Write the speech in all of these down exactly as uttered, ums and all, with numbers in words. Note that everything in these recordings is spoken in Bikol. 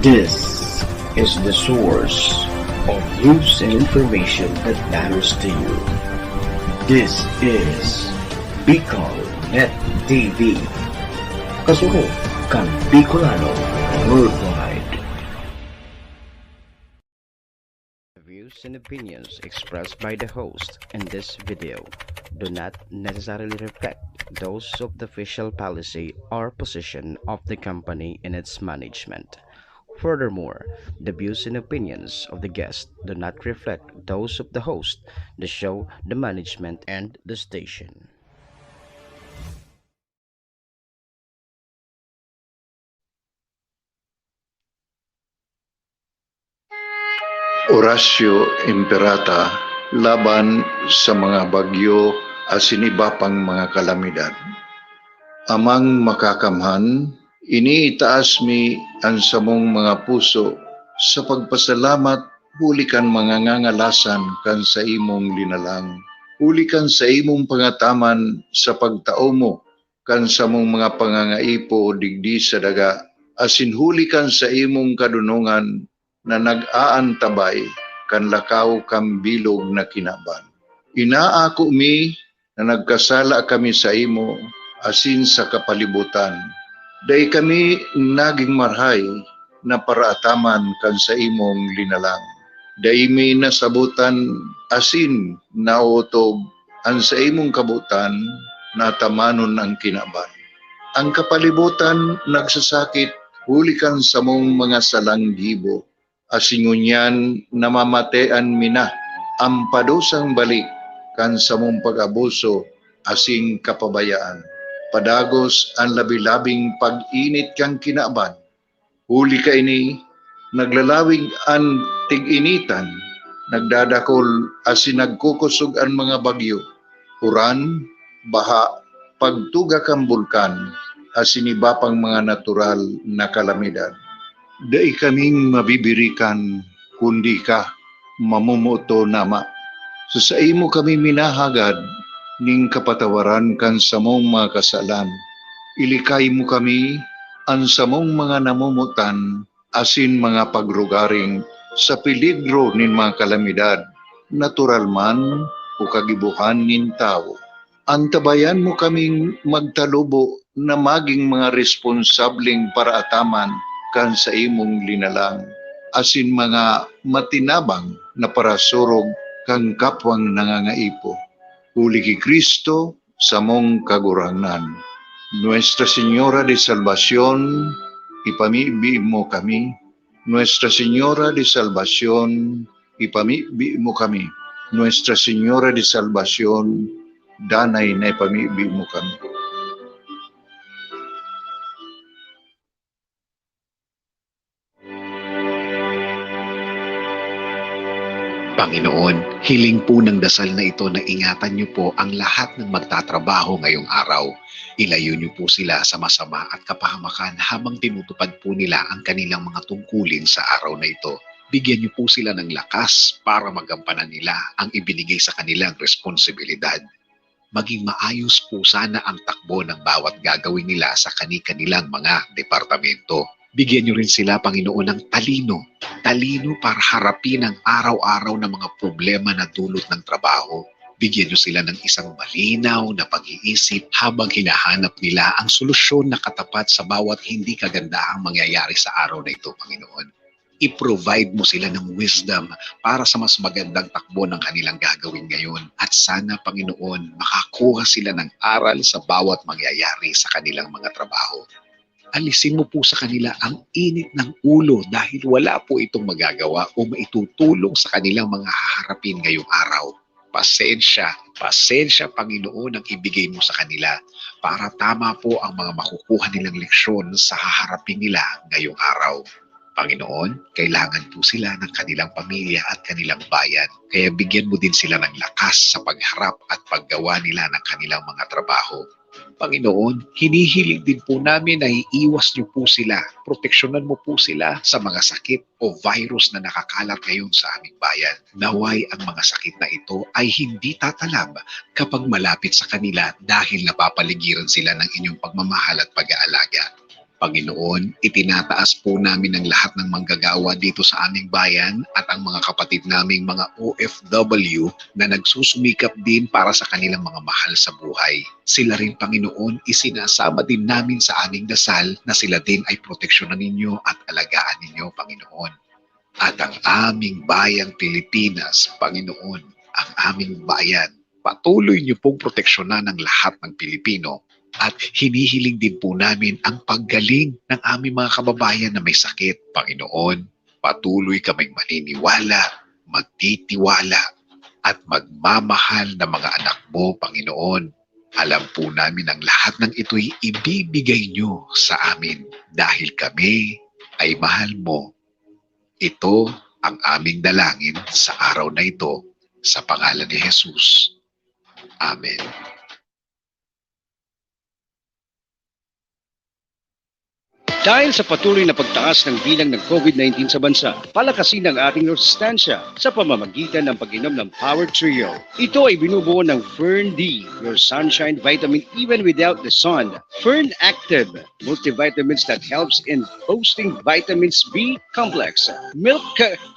This is the source of news and information that matters to you. This is Bicol Net T V. Kasurog kan Bicolano worldwide. The views and opinions expressed by the host in this video do not necessarily reflect those of the official policy or position of the company and its management. Furthermore, the views and opinions of the guest do not reflect those of the host, the show, the management, and the station. Horacio Imperata laban sa mga bagyo asin iba pang mga kalamidad. Amang Makakamhan, iniitaas mi an samong mga puso sa pagpasalamat huli kan mga ngangalasan kan saimong linalang, huli kan saimong pangataman sa pagtao mo kan samong mga pangangaipo digdi sa daga, asin huli kan saimong kadonongan na nag-aantabay kan lakaw kan bilog na kinaban. Inaako mi na nagkasala kami saimo asin sa kapalibutan. Dai kami nagin marahay na paraataman kan saimong linalang. Dai mi nasabotan asin naotob an saimong kabotan na atamanon an kinaban. An kapalibotan nagsasakit huli kan samong mga salang gibo, asin ngunyan namamatean mi na an padusang balik kan samong pag-abuso asin kapabayaan. Padagos an labi-labing pag-init kan kinaban. Huli kaini, naglalawig an tig-initan, nagdadakol asin nagkukosog an mga bagyo, uran, baha, pagtuga kan bulkan, asin iba pang mga natural na kalamidad. Dai kaming mabibirikan, kundi ka, mamomoton, Ama. Sa saimo kami minahagad nin kapatawaran kan samong mga kasalan. Ilikay mo kami, an samong mga namomotan, asin mga pagrugaring sa peligro nin mga kalamidad, natural man o kagibohan nin tawo. Antabayan mo kaming magtalubo na magin mga responsableng paraataman kan saimong linalang, asin mga matinabang na parasurog kan kapwang nangangaipo. Huli ki Cristo, samong Kagurangnan. Nuestra Señora de Salvacion, ipamibi mo kami. Nuestra Señora de Salvacion, ipamibi mo kami. Nuestra Señora de Salvacion, danay na ipamibi mo kami. Panginoon, hiling po ng dasal na ito na ingatan niyo po ang lahat ng magtatrabaho ngayong araw. Ilayo niyo po sila sa masama at kapahamakan habang tinutupad po nila ang kanilang mga tungkulin sa araw na ito. Bigyan niyo po sila ng lakas para magampanan nila ang ibinigay sa kanilang responsibilidad. Maging maayos po sana ang takbo ng bawat gagawin nila sa kani-kanilang mga departamento. Bigyan niyo rin sila, Panginoon, ng talino. Talino para harapin ang araw-araw na mga problema na dulot ng trabaho. Bigyan niyo sila ng isang malinaw na pag-iisip habang hinahanap nila ang solusyon na katapat sa bawat hindi kagandahang mangyayari sa araw na ito, Panginoon. I-provide mo sila ng wisdom para sa mas magandang takbo ng kanilang gagawin ngayon. At sana, Panginoon, makakuha sila ng aral sa bawat mangyayari sa kanilang mga trabaho. Alisin mo po sa kanila ang init ng ulo dahil wala po itong magagawa o maitutulong sa kanilang mga haharapin ngayong araw. Pasensya, pasensya, Panginoon, ang ibigay mo sa kanila para tama po ang mga makukuha nilang leksyon sa haharapin nila ngayong araw. Panginoon, kailangan po sila ng kanilang pamilya at kanilang bayan. Kaya bigyan mo din sila ng lakas sa pagharap at paggawa nila ng kanilang mga trabaho. Panginoon, hinihiling din po namin na iiwas niyo po sila. Proteksyonan mo po sila sa mga sakit o virus na nakakalat ngayon sa aming bayan. Naway ang mga sakit na ito ay hindi tatalab kapag malapit sa kanila dahil napapaligiran sila ng inyong pagmamahal at pag-aalaga. Panginoon, itinataas po namin ang lahat ng manggagawa dito sa aming bayan at ang mga kapatid naming mga O F W na nagsusumikap din para sa kanilang mga mahal sa buhay. Sila rin, Panginoon, isinasama din namin sa aming dasal na sila din ay proteksyonan ninyo at alagaan ninyo, Panginoon. At ang aming bayang Pilipinas, Panginoon, ang aming bayan, patuloy niyo pong proteksyonan ang lahat ng Pilipino. At hinihiling din po namin ang paggaling ng aming mga kababayan na may sakit. Panginoon, patuloy kaming maniniwala, magtitiwala, at magmamahal na mga anak mo, Panginoon. Alam po namin ang lahat ng ito'y ibibigay niyo sa amin dahil kami ay mahal mo. Ito ang aming dalangin sa araw na ito, sa pangalan ni Jesus. Amen. Dahil sa patuloy na pagtaas ng bilang ng COVID nineteen sa bansa, palakasin ang ating resistensya sa pamamagitan ng pag-inom ng Power Trio. Ito ay binubuo ng Fern D, your sunshine vitamin even without the sun. Fern Active, multivitamins that helps in boosting vitamins B complex. Milk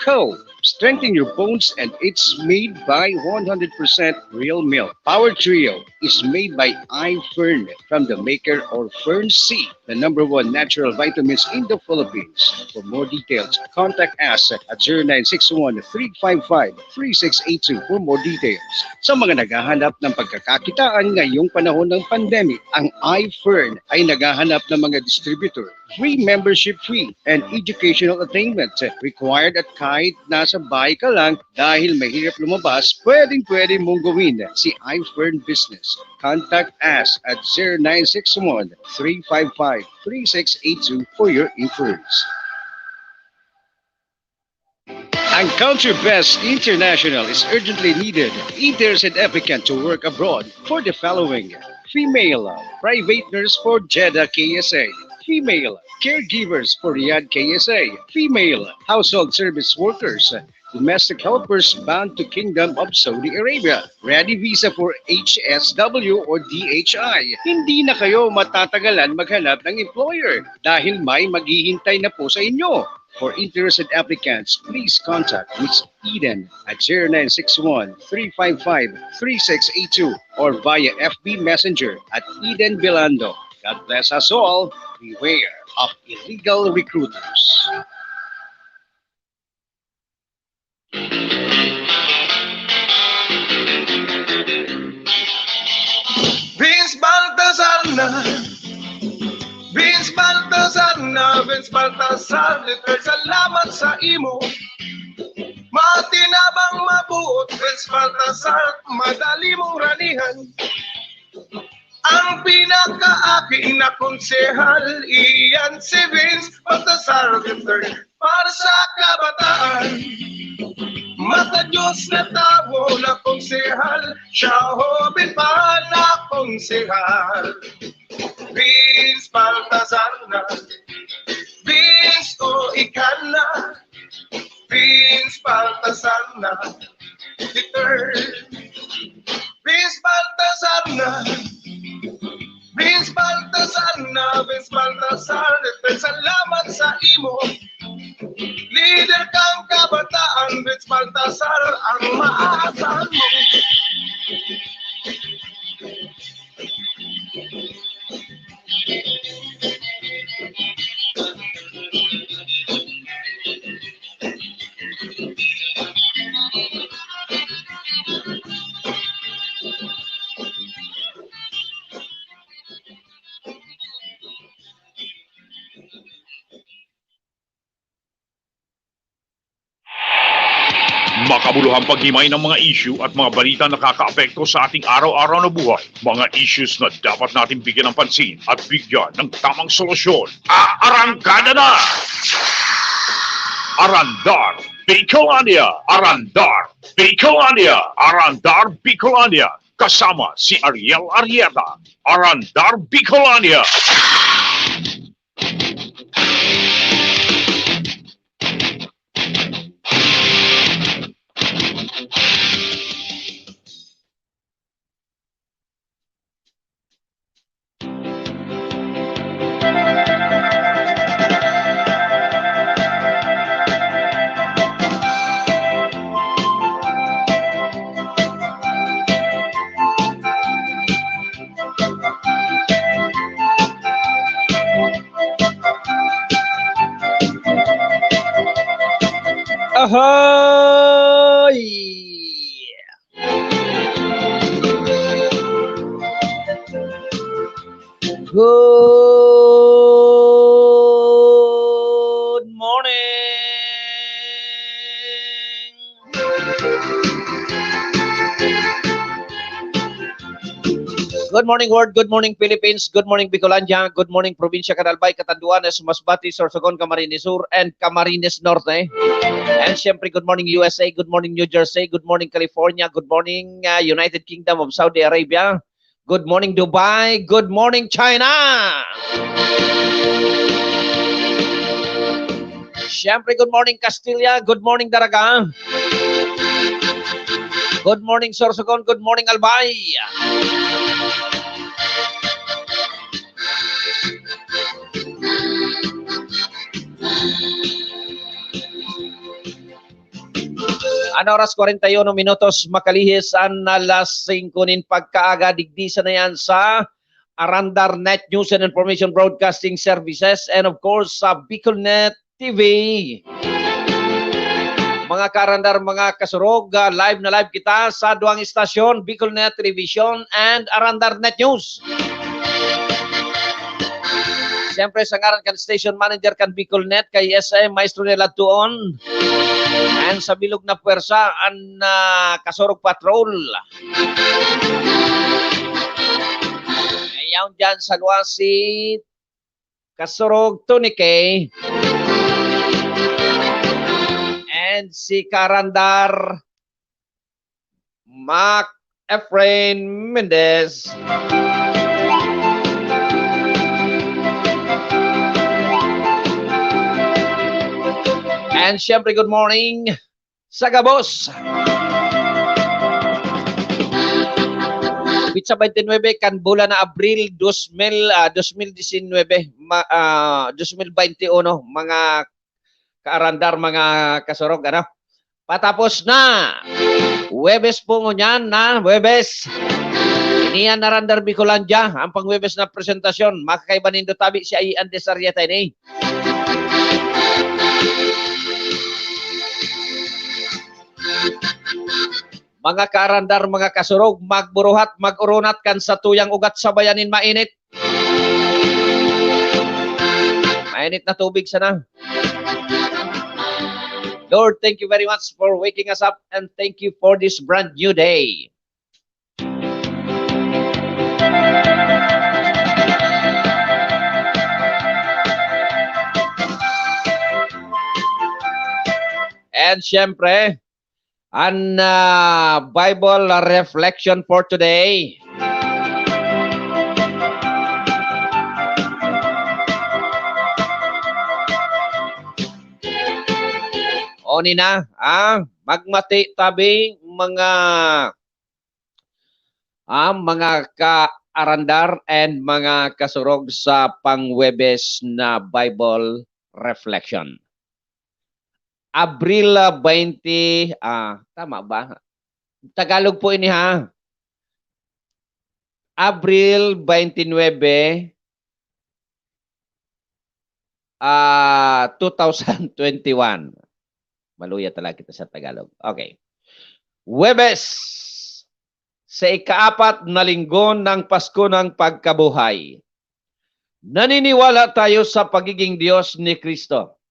Co, strengthen your bones, and it's made by one hundred percent real milk. Power Trio is made by iFern from the maker of Fern C, the number one natural vitamins in the Philippines. For more details, contact us at zero nine six one, three five five, three six eight two for more details. Sa mga naghahanap ng pagkakakitaan ngayong panahon ng pandemic, ang iFern ay naghahanap ng mga distributor. Free membership fee and educational attainment required at kahit nasa bahay ka lang dahil mahirap lumabas, pwedeng-pwede mong gawin si iFern Business. Contact us at zero nine six one, three five five, three six eight two for your inquiries. Ang Country Best International is urgently needed. Interested applicant to work abroad for the following: female, private nurse for Jeddah K S A; female, caregivers for Riyadh K S A; female, household service workers, domestic helpers bound to Kingdom of Saudi Arabia. Ready visa for H S W or D H I. Hindi na kayo matatagalan maghanap ng employer dahil may maghihintay na po sa inyo. For interested applicants, please contact Miss Eden at zero nine six one, three five five, three six eight two or via F B Messenger at Eden Belando. God bless us all. Beware of illegal recruiters. Vince Baltazar na. Vince Baltazar na, Vince Baltazar, letter, salamat sa imo. Matinabang, mabuot, Vince Baltazar, madali mong ranihan. Ang pinakaaki na konsehal, iyan si Vince Baltazar the third. Para sa kabataan, mata-Diyos na tawo na konsehal, siya hoben pa na konsehal. Vince Baltazar na, Vince o ika na, Vince Baltazar na, the third. Vince Baltazar na, Vince Baltazar na, Vince Baltazar, letter, salamat sa imo. Leader kang kabataan, Vince Baltazar, ang maaasahan mo. Makabuluhang paghimay ng mga issue at mga balita na nakakaapekto sa ating araw-araw na buhay. Mga issues na dapat nating bigyan ng pansin at bigyan ng tamang solusyon. Aarangkada na! Arandar Bicolania! Arandar Bicolania! Arandar Bicolania! Kasama si Ariel Arrieta. Arandar Bicolania! Hi! Good morning! Good morning, world. Good morning, Philippines. Good morning, Bicolandia. Good morning, Probinsya kan Albay, Catanduanes, Masbate, Sorsogon, Camarines Sur, and Camarines Norte. And syempre, good morning, U S A. Good morning, New Jersey. Good morning, California. Good morning, uh, United Kingdom of Saudi Arabia. Good morning, Dubai. Good morning, China. Siyempre, good morning, Castilla. Good morning, Daraga. Good morning, Sorsogon. Good morning, Albay. Ano oras, kwarenta y uno minutos, makalihis an alas singko nin pagkaaga, digdi sana yan sa Arandar Net News and Information Broadcasting Services, and of course, sa Bicol Net T V. Mga kaarandar, mga kasurog, ah, live na live kita sa duwang istasyon, Bicol Net Television and Arandar Net News. Siyempre, sa ngaran kan station manager kan Bicol Net, kay S M Maestro Nel Adtuon, and sa bilog na pwersa, an, ah, Kasurog Patrol. Ngayon dyan sa luwas si Kasurog Tony K and si Karandar Mac Efrain Mendez. And syempre, good morning sa gabos. Pitsa twenty-nine kan bulan na Abril, dos mil, ah, dos mil disinwebe, ma-, ah, dos mil twenty-uno, mga kaarandar, mga kasurog, ano? Patapos na! Huwebes po ngunyan na Huwebes. Ini an Arandar Bicolandia, ang pang-Huwebes na presentasyon. Makakaiba nindo tabi, siya ay Andes Arrieta ini. Mga kaarandar, mga kasurog, magburuhat, mag-urunat kan satuyang ugat sa bayan nin mainit. Mainit na tubig sana. Lord, thank you very much for waking us up and thank you for this brand new day. And syempre, an, ah, Bible reflection for today. Oni na, ah, magmati tabi, mga, ah, mga kaarandar and mga kasurog, sa pang-Huwebes na Bible reflection. Abril, ah, twenty, ah, tama ba? Tagalog po ini, ha? Abril twenty-nine, ah, two thousand twenty-one. Maluya talaga kita sa Tagalog. Okay. Huwebes, sa ikaapat na linggo ng Pasko ng Pagkabuhay. Naniniwala tayo sa pagiging Diyos ni Kristo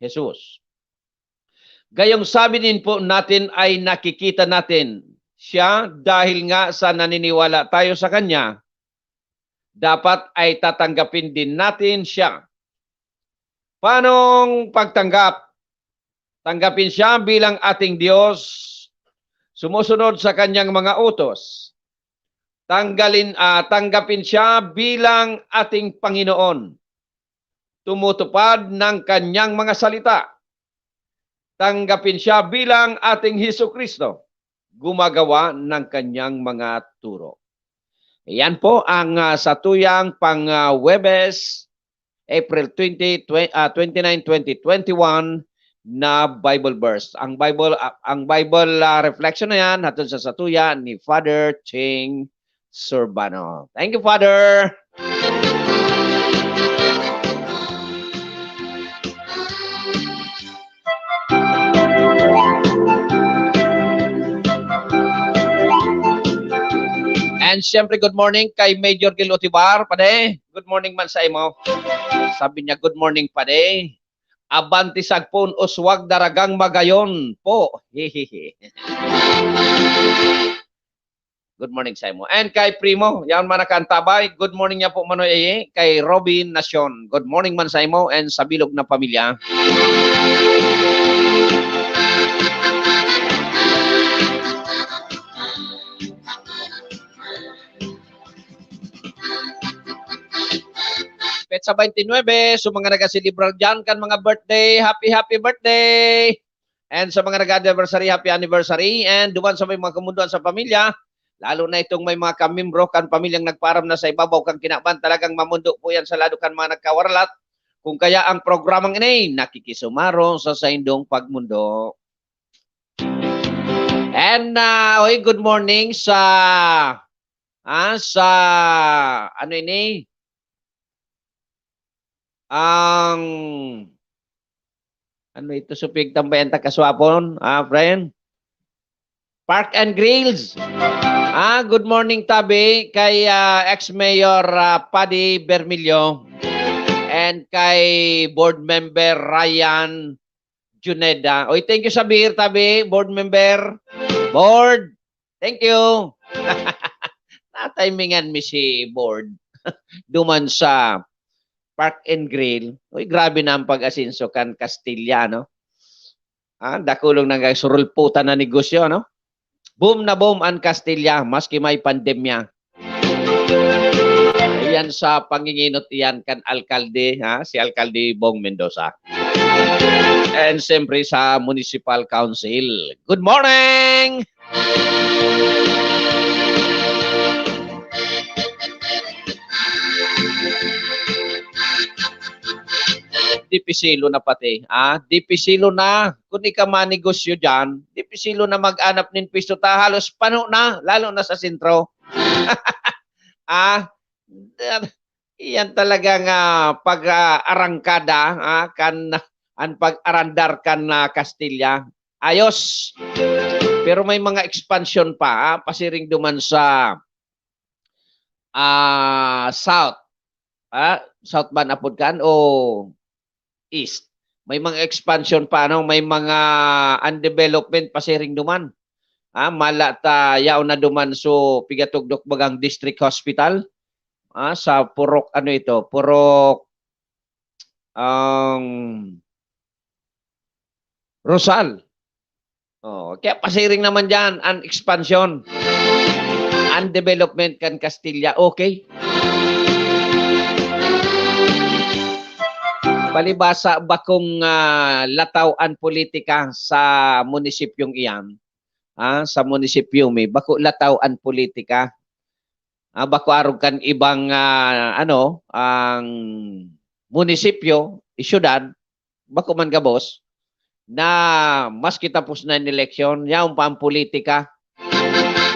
Jesus. Gayong sabi din po natin ay nakikita natin siya dahil nga sa naniniwala tayo sa Kanya, dapat ay tatanggapin din natin siya. Paanong pagtanggap? Tanggapin siya bilang ating Diyos, sumusunod sa Kanyang mga utos. Tanggalin, ah, tanggapin siya bilang ating Panginoon, tumutupad ng Kanyang mga salita. Tanggapin siya bilang ating Jesu-Cristo, gumagawa ng Kanyang mga turo. Yan po ang, ah, satuyang pang, ah, Huwebes, April twenty, twe-, ah, twenty-nine, twenty twenty-one na Bible verse. Ang Bible, ah, ang Bible, ah, reflection na yan, hatod sa satuya ni Father Ching Surbano. Thank you, Father. And siyempre, good morning kay Major Gil Otibar, pade. Good morning man sa imo. Sabi niya, "Good morning, pade. Abante sagpon, uswag daragang magayon po." Hehehe. Good morning sa imo. And kay Primo, yan man nakaantabay. Good morning niya po, Manoy Eye. Kay Robin Nacion, good morning man sa imo and sa bilog na pamilya. Petsa twenty-nine, so mga nagaselebrar dyan kan mga birthday, happy, happy birthday! And sa mga nag-anniversary, happy anniversary! And duman sa may mga kamundoan sa pamilya, lalo na itong may mga kamimbro kan pamilyang nagpaaram na sa ibabaw kan kinaban, talagang mamundo po yan sa lado kan mga nagkawaralat. Kung kaya ang programang ini, nakikisumaro sa saindong pagmundo. And, ah, oy, good morning sa, ah, sa, ano ini? Ang, ano ito, supig tambayan ta kaswapon, ah, friend? Park and Grills. Ah, good morning, tabi, kay, ah, ex-mayor, ah, Paddy Bermillo and kay board member Ryan Juneda. Oy, thank you sa beer, tabi, board member. Board, thank you. Natimingan mi si board. Duman sa Park and Grill. Uy, grabe na ang pag-asenso kan Castilla, no? Ah, dakulong nanggasurulputan na negosyo, no? Boom na boom ang Castilla, maski may pandemya. Iyan sa panginginot iyan kan alkalde, ha? Si Alkalde Bong Mendoza. And siyempre sa Municipal Council. Good morning! Dipisilo na pati, ah, dipisilo na. Kung ika manegosyo diyan, dipisilo na mag-anap nin pwesto ta halos pano na, lalo na sa sentro. Ah, iyan talagang, ah, pag, ah, arangkada, ah, kan, an pag-arandar kan, ah, Castilla. Ayos. Pero may mga expansion pa, ah, pasiring duman sa, ah, south. Ah, south ba an apod kan o east? May mga expansion pa, ano? May mga undevelopment pasiring duman. Ah, mala ta yaon na duman so pigatugdok bagang district hospital. Ah, sa Purok, ano ito? Purok, ang Rosal. Oh, kaya pasiring naman diyan an expansion, an development kan Castilla. Okay. Palibasa, bakong, ah, lataw an politika sa munisipyong iyan. Ah, sa munisipyo mi, bako lataw an politika. Ah, bako arog kan ibang, ah, ano, ang munisipyo, syudad, bako man gabos, na maski tapos na an eleksyon, yaon pa ang politika.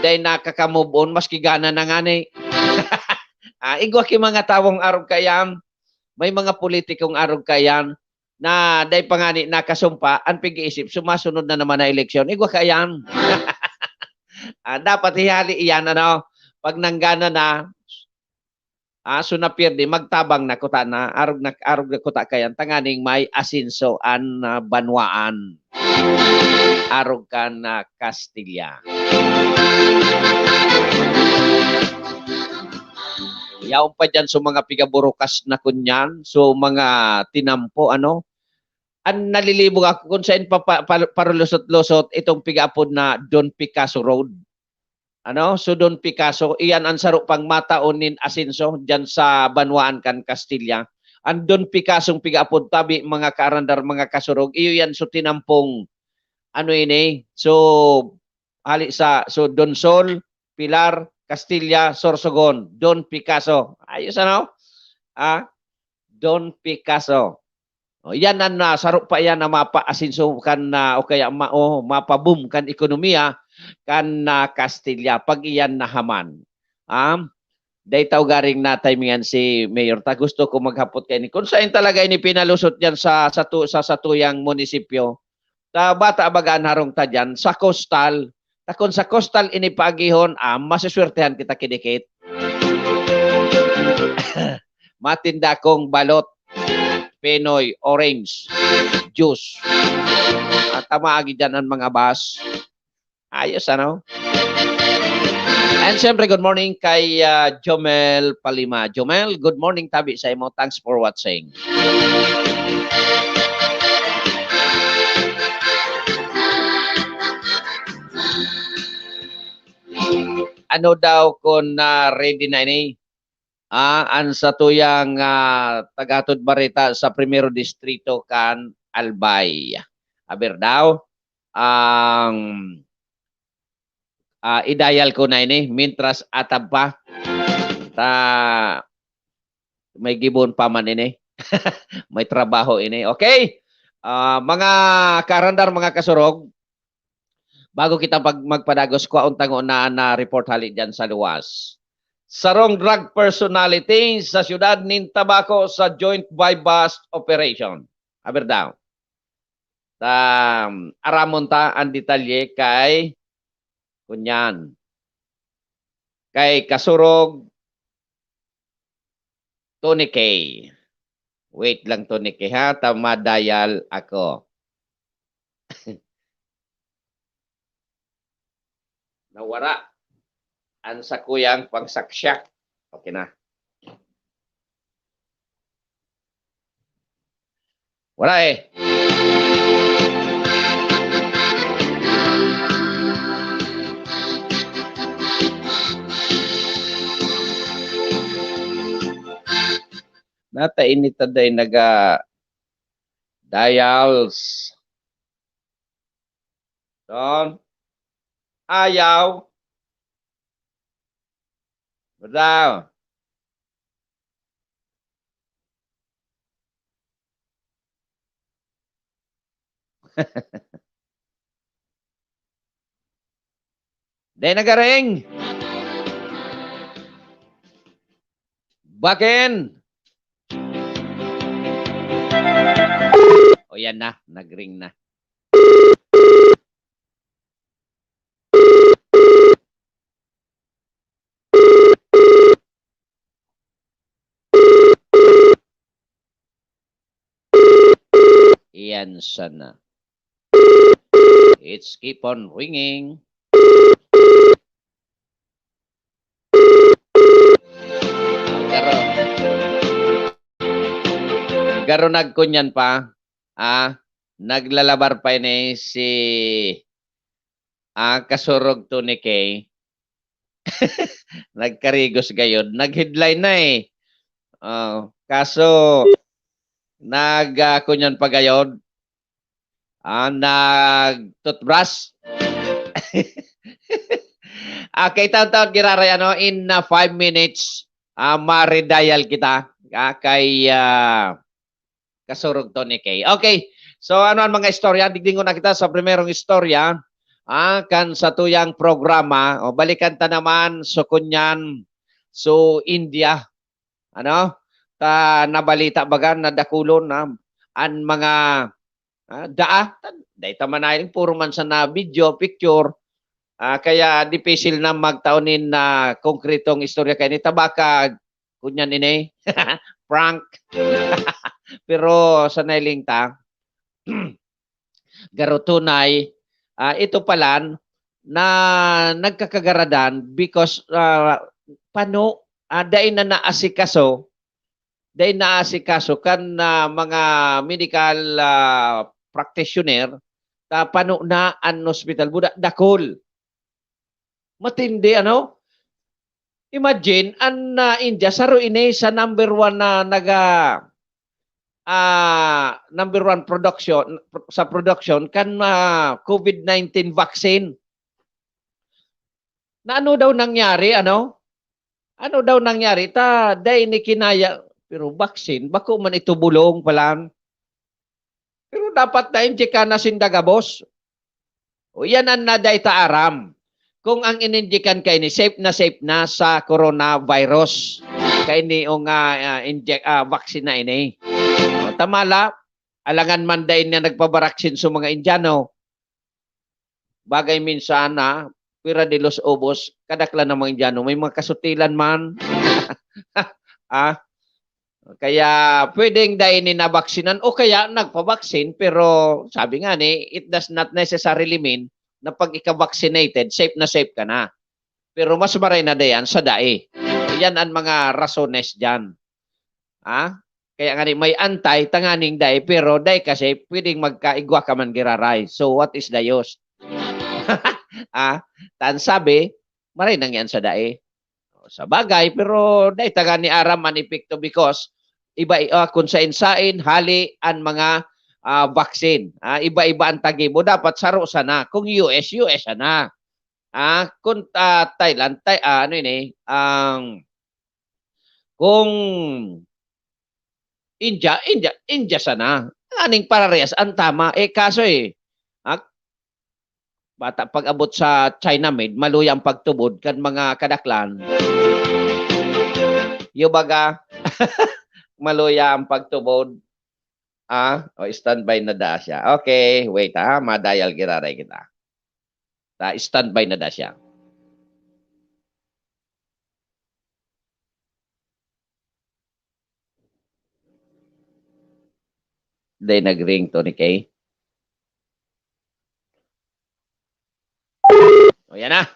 Dai nakaka-move on, maski gana na ngani. Ah, igwa ki mga tawong arog kaiyan, may mga politikong arog kaiyan na dai pa ngani nakasumpa, an pig-iisip, sumasunod na naman na eleksyon. Igwa kaiyan. Ah, dapat hihali iyan, ano, pag nanggana na, ah, so napirdi, magtabang na kuta na, arog na, arog na kuta kaiyan, tanganing may asenso an, ah, banwaan. Arog kan, ah, Castilla. Yaon pa diyan so mga pigaburukas na kunyan, so mga tinampo, ano, an nalilibog ako kung sain pa, pa, pa, parulusot-lusot itong pigaapod na Don Picasso Road. Ano? So, Don Picasso, iyan an saro pang mataon nin asenso diyan sa banwaan kan Castilla. An Don Picasso pigaapod tabi, mga kaarandar, mga kasurog, iyo yan so tinampong, ano ini? So, hali sa, so, Donsol, Pilar, Castilla, Sorsogon, Don Picasso. Ayos, ano? Ah, Don Picasso. O, yan an, ah, saro pa yan na mapaasenso kan, ah, o kaya ma-, o mapa-boom kan ekonomiya kan, ah, Castilla pag iyan nahaman. Ah, dai ta ugaring natimingan si Mayor ta. Gusto ko maghapot kaini kung sain talaga ini pinalusot diyan sa, sa tu-, sa satuyang munisipyo. Ta bata baga an harong ta diyan, sa coastal, Ta kun sa coastal ini paagihon, ah, masiswertehan kita kidikit. Matinda akong balot, pinoy, orange, juice. Ah, ta maagi diyan an mga bus. Ayos, ano? And siyempre, good morning kay, ah, Jomel Palima. Jomel, good morning tabi sa imo. Thanks for watching. Ano daw kun, ah, ready na ini? Ah, an satuyang, ah, tagahatod bareta sa Primero Distrito kan Albay. Aber daw, ang, ah, i-dial ko na ini mintras atab pa. Ta may gibon pa man ini. May trabaho ini. Okay? Ah, mga kaarandar, mga kasurog, bago kita pag-, magpadagos, kwaon ta ngona na report hali diyan sa luwas. Sarong drug personality sa siyudad nin Tabaco sa joint buy-bust operation. Aber daw. Ta, aramon ta an detalye kay, kunyan, kay Kasurog Tony K. Wait lang, Tony K, ha? Ta ma-dial ako. Nawara an sakuyang pangsaksak. Okay na. Wala eh. Nata ini ta day naga dials. Don. Ayaw. Daw. Dai nagaring. Baken. O, yan na, nagring na. Iyan sana. It's keep on ringing. Garo, garo nagkunyan pa. Ah, naglalabar pa ini si, ah, Kasurog Tony K. Nagkarigos gayod. Nag-headline na eh. Oh, kaso, nag, ah, kunyan pa gayod. Ah, nag-toothbrush. Ah, kay taon-taon giraray, ano, in, ah, five minutes, ah, ma-redial kita, ah, kay, ah, Kasurog Tony K. Okay. So, ano ang mga istorya? Digdingon na kita sa primerong istorya, ah, kan satuyang programa. O, balikan ta naman, so, kunyan, so, India. Ano? Ta nabalita baga na dakulon na an mga, ah, daa. Dai ta man nahiling, puro man sana video, picture. Ah, kaya dipisil na magtao nin, ah, konkretong istorya kaini. Ta baka kunyan ini, prank. Pero sa nailing ta, garo tunay, ah, ito palan na nagkakagaradan because, ah, pano, ah, dai na naasikaso, dai naasikaso kan, ah, mga medical, ah, practitioner, ta pano na an hospital, buda dakul. Matindi, ano? Imagine, an, ah, India, saro ini sa number one na naga-, ah, number one production, sa production kan, ah, COVID nineteen vaccine. Na ano daw nangyari, ano? Ano daw nangyari? Ta, dai ni kinaya, pero vaccine, bako man ito bulong pa lang. Pero dapat na-injectan na sinda gabos. O, yan an na dai ta aram. Kung ang ininjectan kaini, safe na safe na sa coronavirus. Kaini o nga, ah, inject, ah, vaccine na ini. O, tama la, alangan man dai na nagpabaraksin sa mga Indiano. Bagay minsan na Pwera de los ubos, kadaklan na mga Indiano, may mga kasutilan man. Ah, kaya pwedeng dai ini nabaksinan o kaya nagpabaksin, pero sabi nga ni, it does not necessarily mean na pag ika-vaccinated, safe na safe ka na. Pero mas maray na diyan sa dai. Yan ang mga rasones diyan. Ah? Kaya nga ni, may anti, tanganing dai, pero dai kasi pwedeng magkaigwa ka man giraray. So, what is the use? Ah? Tan sabi, maray nang yan sa dai. Sa bagay, pero dai ta gani aram an epekto because iba, ah, kung sain-sain, hali an mga, ah, vaccine. Ah, iba-iba ang tagibo. Dapat saro sana. Kung U S, U S sana. Ah, kung, ah, Thailand, Thai-, ah, ano ini, ang kung India, India, India sana. Aning parehas ang tama. Eh, kaso eh, ah, bata pag-abot sa China made, maluya ang pagtubod kan mga kadaklan. Yung baga, maluya ang pagtubod. Ah, o standby na da siya. Okay, wait ha, ma-dial giraray kita. Ta standby na da siya. Day nag-ring, Tony K. O, yan na.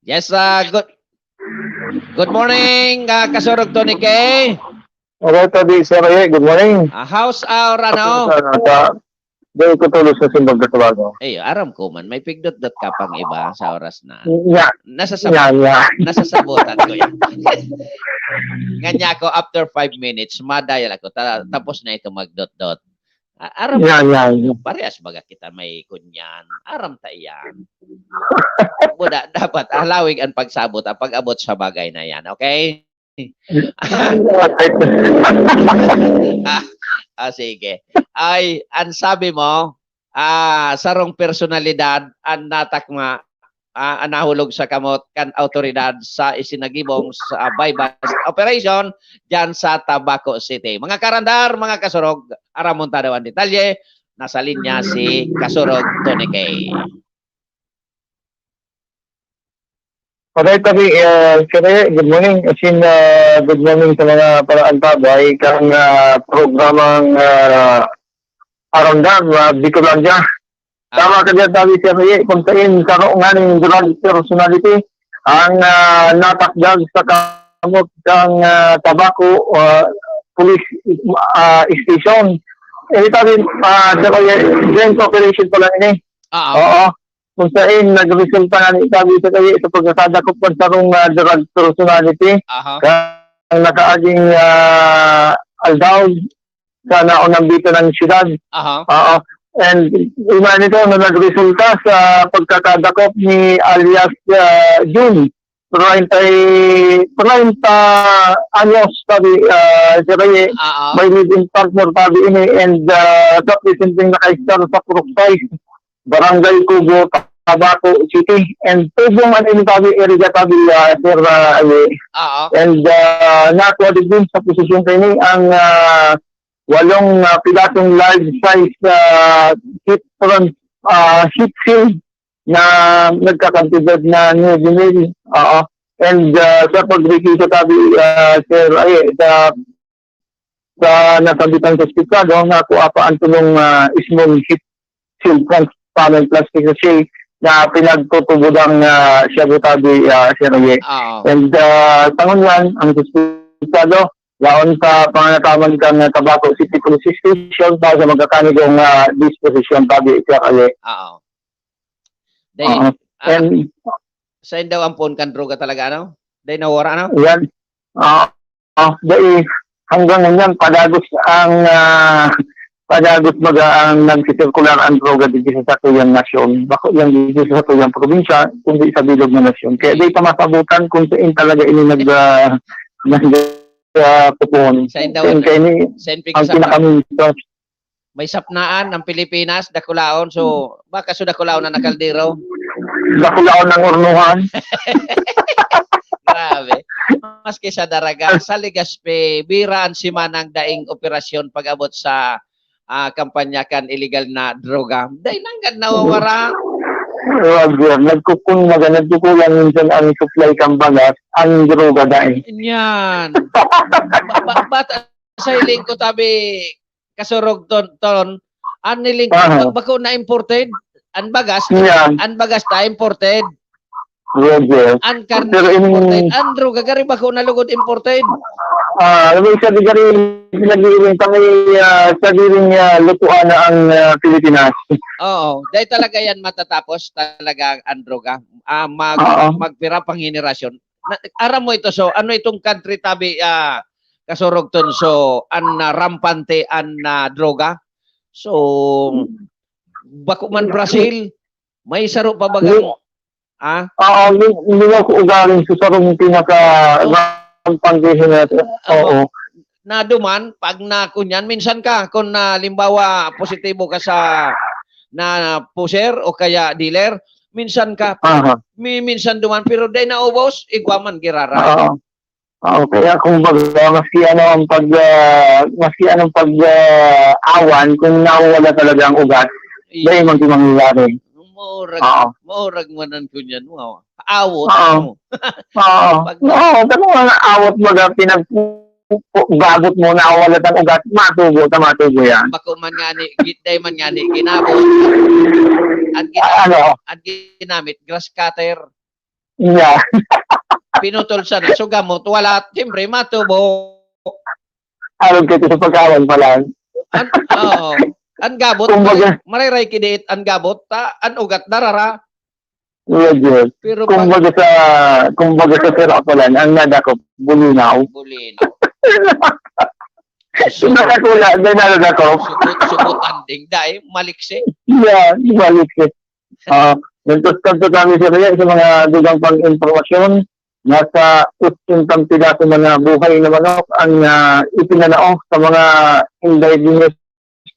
Yes, ah, good, good morning, ah, Kasurog Tony K. Alright, Tony, sir, eh, good morning. Ah, how's our, ano? Sa, sa, di ko tulos na simbag na tawago. Ay, aram ko man, may pigdot-dot ka pang iba sa oras na. Nga. Nasasab-, Nga, nga. nasasabutan ko yan. Nganya ako, after five minutes, ma-dial ako, ta-, tapos na ito magdot-dot. A-, aram Yan, yan, yan. Parehas baga kita may kunyan. Aram ta iyan. Buda, dapat halawig ang pagsabot, ang pag-abot sa bagay na yan, okay? Ah, ah, sige. Ay, ang sabi mo, ah, sarong personalidad ang natakma, ah, ang nahulog sa kamot kan awtoridad sa isinagibong sa buy-bust operation diyan sa Tabaco City. Mga karandar, mga kasurog, aramon ta daw ang detalye. Nasa linya si Kasurog Tony K. Alright, Tony, eh, Sir, eh, good morning. As in, ah, good morning sa mga paraantabay kang, ah, programang, ah, Arandam, ah, Bicolandia. Ah. Tama ka diyan, Tony, Sir, eh, kung sain, saro nga ning drug personality ang, ah, natakdag sa kamot kang, ah, Tabaco, ah, Police, ah, Station. Eh, Tony, ah, Sir, eh, joint operation pala ini. Ah, Oo. Kung sain nagresulta nga ni sabi sa kaya sa pagkakadakop kan sarong, ah, drug personality Aha. kan nakaaging, ah, aldaw sa naunang bito ng siyudad. Aha. Oo. And ima nito na nagresulta sa pagkakadakop ni alias, ah, Jun, treinta, treinta anyos, sabi, ah, siya kaya Oo. may live-in partner, sabi ini, and, ah, sa presenteng nakaistar sa Purok sais, Barangay Cubo, Tabaco City. And tubong ano yung tabi, area tabi, ah, Sir, ah, Ali. Oo. And, ah, nakuha din din sa posisyon kayo ni ang, ah, walong, ah, pirasong large size, ah, heat trans-, ah, heat shield na nagkakantidad na nuebe mil. Oo. And, ah, sa pagrekisa tabi, ah, Sir, ay, sa sa nasabitang suspetsado, nakuha pa ang tulong, ah, small heat shield transparent plastic sachet na pinagtutubod ang, ah, shabu tabi, ah, Sir Roger. Oo. And, ah, sa ngunyan, ang suspetsado, yaon sa panganataman kan, ah, Tabaco City Police Station para sa magkakanigong, ah, disposisyon tabi, Sir Roger. Oo. Day, Oo. ah, And sain daw ang puon kan droga talaga, ano? Day, nawara, ano? Yan. Ah, ah, dai, hanggang ngunyan, padagos ang, ah, padagos baga ang nagsisirkular ang droga digdi sa sakuyang nasyon. Bako lang digdi sa sakuyang probinsya, kundi sa bilog na nasyon. Kaya di pa masabutan kung saan talaga ini nag, ah, nag, ah, pupuon. Sa indaw, Kaya ini sa ang pinakaminsas. May sapnaan ang Pilipinas, dakulaon. So, baka so dakulaon na nakaldero. Dakulaon ng urnuhan. Grabe. Maski sa Daraga, sa Legazpi, bira an simanang daing operasyon pag-abot sa ah, kampanya kan iligal na droga. Dai nanggad nawawara. Roger, nagkukun, maga, nagkukulang minsan ang supply kan bagas, ang droga dai. Yan. Ba, ba, ba, sa hiling ko tabi, Kasurog Ton, Ton, ang niling ko, Aha. bako na imported. Ang bagas, Yan. ang bagas ta imported. Roger. Ang karne Pero in- imported. Ang droga, gari bako na lugod imported. Ah, ano yung sabi gari, pinag-iiling kami, ah, sabi rin niya, lutuan na ang ah, Pilipinas. Oo. Dahil talaga yan matatapos, talaga ang droga. Ah, mag, Oo. magpira pang henerasyon. Na, aram mo ito, so, ano itong country tabi, ah, Kasurog Ton? So, an ah, rampante an ah, droga. So, bako man Brazil, may saro pa bagang, Ni- ah, Oo, ni- hindi na ako ugaling sa sarong pinaka rampante natin. Oo. na duman, pag na kunyan, minsan ka, kung na, limbawa, positibo ka sa na pusher o kaya dealer, minsan ka, Aha. mi, minsan duman, pero dai naubos, igwa man, girara. Oo. Oo, kaya kung baga, maski ano ang pag, ah, maski anong pag ah, awan, kung nawawala talaga ang ugat, Iya. dahil man mangyayari. Maurag, Oo. maurag man ang kunyan mo. Awot Oo. mo. Oo. Pag- Oo, pero mga awat baga, pinag babot mo na wala tang ugat, matubo, ta matubo yan. Bako man nga ni, gitday man nga ni, ginabot. Ang, gina, Ah, ano? Ang ginamit, grass cutter. Yeah. Pinutol sana. So gamot, wala. Siyempre, matubo. Alam ko ito sa pagkawan pa lang. An, oo. Ang gabot, Kumbaga- mariray kidiit ang gabot, ta, ang ugat, darara. Roger. Pero pag Kumbaga sa, kumbaga sa sira pa lang, ang nadakop, bulinaw. Bulinaw. Nakakula, may nadakop. Subot, subot anding, dai, maliksi. Yeah, balik eh. Ah, nagtutukan kami sa mga, sa mga dugang pang impormasyon. Nasa utsentang pidaso man na buhay na manok ang ah, ipinanao sa mga indigenous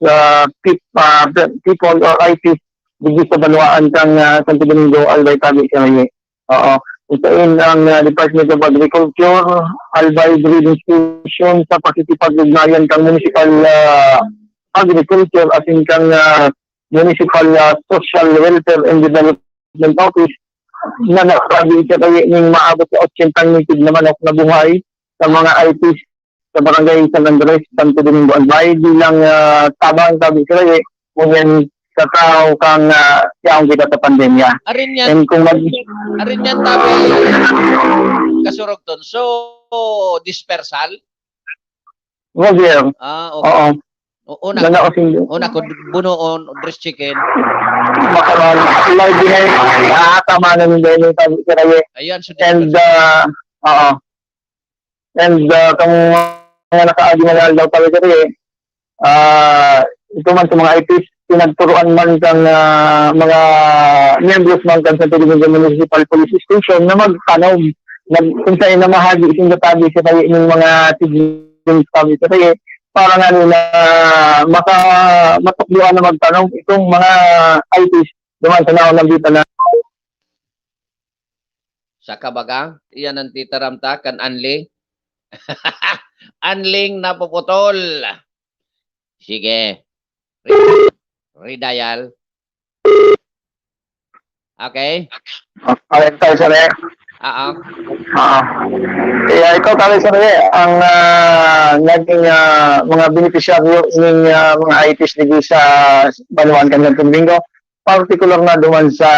ah, peop- ah, pe- people or I Ps digdi sa banwaan kang ah, Santo Domingo, Albay, tabi siya ngayon. Oo. Isain ang ah, Department of Agriculture, Albay Breeding Station sa pakikipag-ugnayan kang Municipal ah, Agriculture asin kang ah, Municipal ah, Social Welfare and Development Office na nagsabi siya kayo ning maabot sa otsentang native na manok na buhay sa mga I Ps sa Barangay San Andres, Santo Domingo, Albay, bilang ah, tabang, sabi sila eh, ngunyan sa tao kang uh, yaong kita sa pandemya. Arin yan, And kung mag... arin yan, tabi, Kasurog Ton. So, dispersal? Roger, Ah, okay. Oo. O, una, Wala ko sing... una ko bunoon, dress chicken. Makaroon. Live din eh. Nakakama na nila yung sabi sila eh. Ayan, so And, uh, oo. And uh, kung mga nakaagi na lang daw talaga eh, ah, ito man sa mga I Ps, pinagturuan man kang ah, mga miyembros man kan Santo Domingo Municipal Police Station na magtanom, nag, kung saan na mahagi, sing tabi sa kayo ng mga siblings tabi sa kayo, para nga nila maka, matukdoan na magtanom itong mga I Ps duman sa naon nandito na Sa kabaga, iyan ang titaram ta kan Anli. Anling napuputol. Sige. Re- Redial. Okay? Okay, tayo sa rin. Oo. Ah. Kaya ikaw, Kali Sir, eh, ang ah, naging ah, mga benepisyaryo ng ah, mga I Ps dito sa Banwaan kan Santo Domingo, partikular na duman sa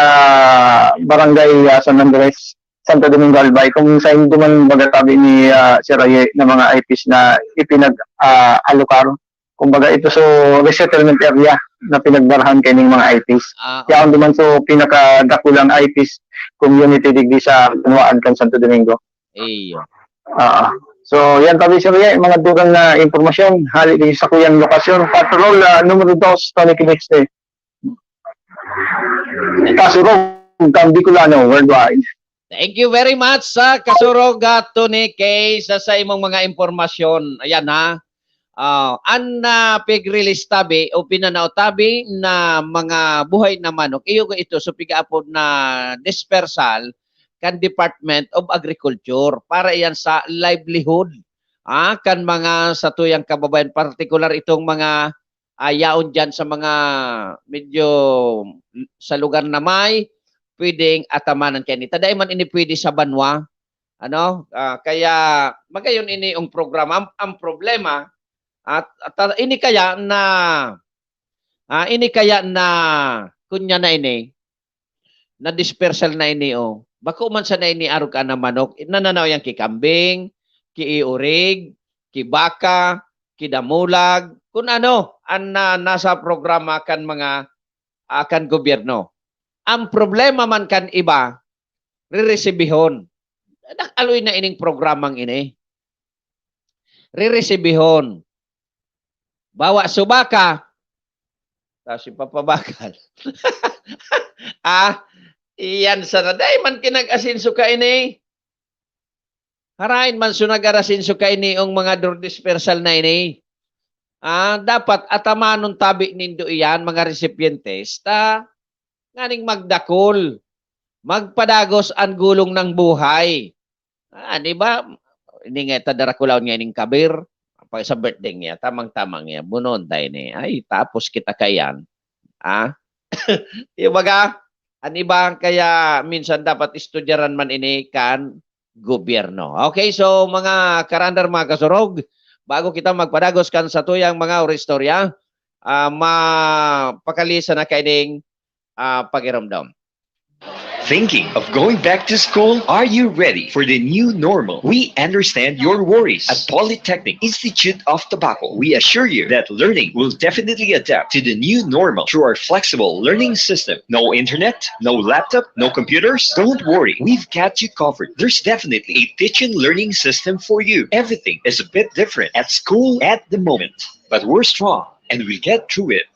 Barangay ah, San Andres, Santo Domingo, Albay, kung sa duman baga sabi ni ah, Sir Aye na mga I Ps na ipinag-alukar. Kumbaga ito so resettlement area na pinagbarahan kay ning mga I Ps. Ah, Yaon duman so pinakadakulang I Ps community digdi sa Banwaan kan Santo Domingo. iyo. Ah. So, yan tabi sir, yan, mga dugang na impormasyon. Hali din sa kuyang lokasyon. Patrol ah, numero dos, Tony Kiniste. Kasurog kang Bicolano worldwide. Thank you very much sa Kasurog at Tony K sa, sa imong mga impormasyon. Ayan ha. Ah, an na pig-release tabi o pinanao tabi na mga buhay na manok, iyo ito so pigaapod na dispersal kan Department of Agriculture para iyan sa livelihood ah, kan mga satuyang kababayan, partikular itong mga ah, yaon diyan sa mga medyo sa lugar na may pwedeng atamanan kaini. Ta dai man ini pwede sa banwa, ano? Ah, kaya magayon ini ang programa. Ang, ang problema, at, at, ah, ini kaya na, ah, ini kaya na, kunya na ini, na dispersal na ini, oh. Bako man sana ini arog ka na manok, nananaw yan ki kambing, ki iurig, ki baka, ki damulag, kun ano an na, nasa programa kan mga, ah, kan gobyerno. Ang problema man kan iba, riresibihon. Nag-aloy na ining programang ini. Riresibihon. Bawa subaka, tapos ipapabakal. Ah, iyan sana. Dai man kinag-asenso kaini. Harain man so nag-arasenso kaini ang mga durdispersal na ini. Ah, dapat atamanon tabi nindo iyan, mga recipientes, ta nganing magdakol, magpadagos an gulong ng buhay. Ah, di ba? Ini nga ta darakulaon nga ining kabir, pag sa birthday niya, tamang-tamang niya, bunon tayo ni. Ay, tapos kita kayan. Ah? Yung baga, an iba kaya minsan dapat istudyaran man ini kan gobyerno. Okay, so mga karandar, mga kasurog, bago kita magpadagos kan satuyang mga oristorya, ah, mapakali sana kaining, ah, pagiromdom. Thinking of going back to school? Are you ready for the new normal? We understand your worries. At Polytechnic Institute of Tabaco, we assure you that learning will definitely adapt to the new normal through our flexible learning system. No internet, no laptop, no computers? Don't worry, we've got you covered. There's definitely a teaching learning system for you. Everything is a bit different at school at the moment, but we're strong and we'll get through it.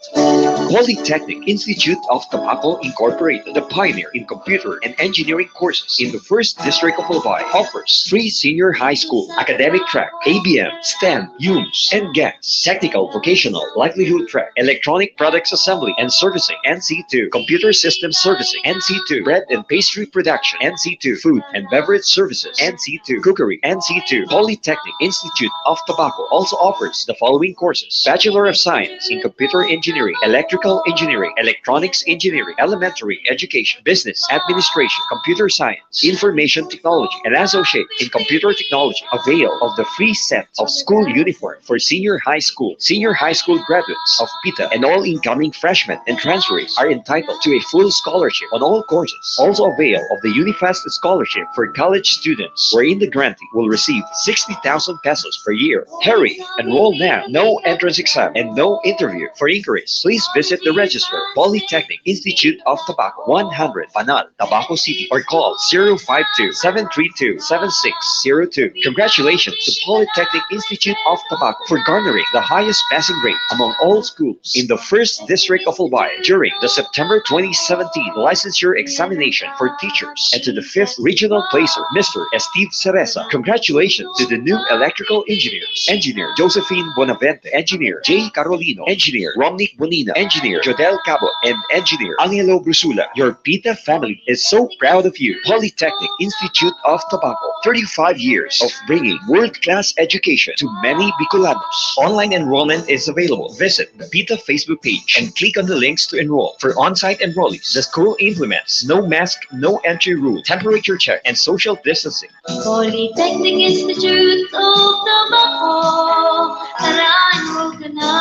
Polytechnic Institute of Tabaco Incorporated, the pioneer in computer and engineering courses in the first district of Albay, offers free senior high school, academic track, A B M, STEM, UMS, and GAS, technical vocational livelihood track, electronic products assembly and servicing, N C two, computer system servicing, N C two, bread and pastry production, N C two, food and beverage services, N C two, cookery, N C two. Polytechnic Institute of Tabaco also offers the following courses: Bachelor of Science in Computer Engineering, Electrical Engineering, Electronics Engineering, Elementary Education, Business Administration, Computer Science, Information Technology, and Associate in Computer Technology. Avail of the free set of school uniform for senior high school. Senior high school graduates of PITA and all incoming freshmen and transferees are entitled to a full scholarship on all courses. Also avail of the UNIFEST scholarship for college students, wherein the grantee will receive sixty thousand pesos per year. Hurry! Enroll now. No entrance exam and no interview. For inquiries, please visit the registrar, Polytechnic Institute of Tabaco, one hundred Panal, Tabaco City, or call zero five two, seven three two, seven six zero two. Congratulations to Polytechnic Institute of Tabaco for garnering the highest passing rate among all schools in the first district of Albay during the September twenty seventeen licensure examination for teachers, and to the fifth regional placer, Mister Steve Cereza. Congratulations to the new electrical engineers: Engineer Josephine Bonavente, Engineer Jay Carolino, Engineer Romnick Bonina, Engineer Jodel Cabo, and Engineer Angelo Brusula. Your PITA family is so proud of you. Polytechnic Institute of Tabaco, thirty-five years of bringing world-class education to many Bicolanos. Online enrollment is available. Visit the PITA Facebook page and click on the links to enroll. For on-site enrollees, the school implements no mask, no entry rule, temperature check, and social distancing. Polytechnic Institute of Tabaco, tara, enroll ka na.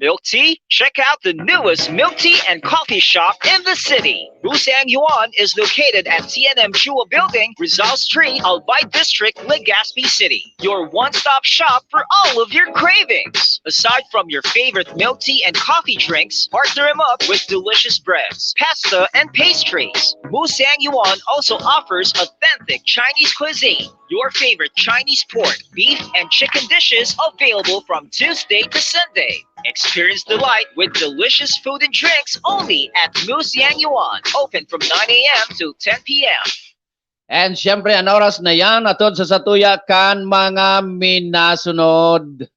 Milk tea? Check out the newest milk tea and coffee shop in the city. Musang Yuan is located at T N M Chua Building, Rizal Street, Albay District, Legazpi City. Your one-stop shop for all of your cravings. Aside from your favorite milk tea and coffee drinks, partner 'em up with delicious breads, pasta, and pastries. Musang Yuan also offers authentic Chinese cuisine. Your favorite Chinese pork, beef, and chicken dishes available from Tuesday to Sunday. Experience delight with delicious food and drinks only at Musang Yuan. Open from nine a m to ten p m. And siyempre, an oras na yan, atod sa satuya kan mga minasunod.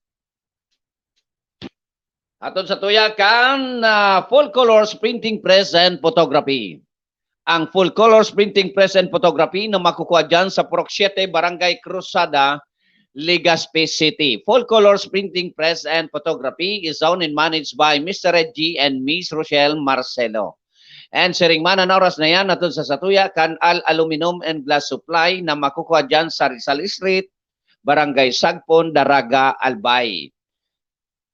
Atod satuya kan, ah, Full Colors Printing Press and Photography. Ang Full Colors Printing Press and Photography na makukuha dyan sa Purok Siete, Barangay Cruzada, Legazpi City. Full Colors Printing Press and Photography is owned and managed by Mister Reggie and Miss Rochelle Marcelo. And siring man an oras na yan, atun sa satuya kan Al Aluminum and Glass Supply na makukuha dyan sa Rizal Street, Barangay Sagpon, Daraga, Albay.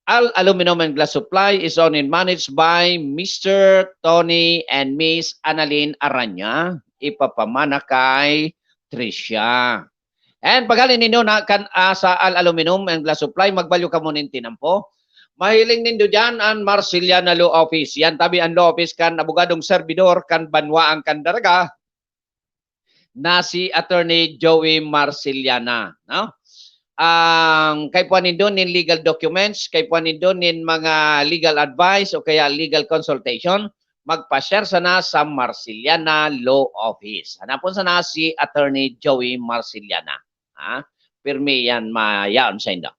Al Aluminum and Glass Supply is owned and managed by Mister Tony and Miss Annalyn Aranya. Ipapamana kay Tricia. And paghali nindo na kan ah, sa Al Aluminum and Glass Supply, magbalyo kamo nin tinampo. Mahiling nindo dyan an Marceliana Law Office. Yan tabi an law office kan abogadong servidor kan banwaan kan Daraga na si Attorney Joey Marceliana, no? Ang kaipuhan nindo nin legal documents, kaipuhan nindo nin mga legal advice o kaya legal consultation, magpa-share sana sa Marceliana Law Office. Hanapon sana si Attorney Joey Marceliana. Ha? Pirmi yan, mayaon sa indo.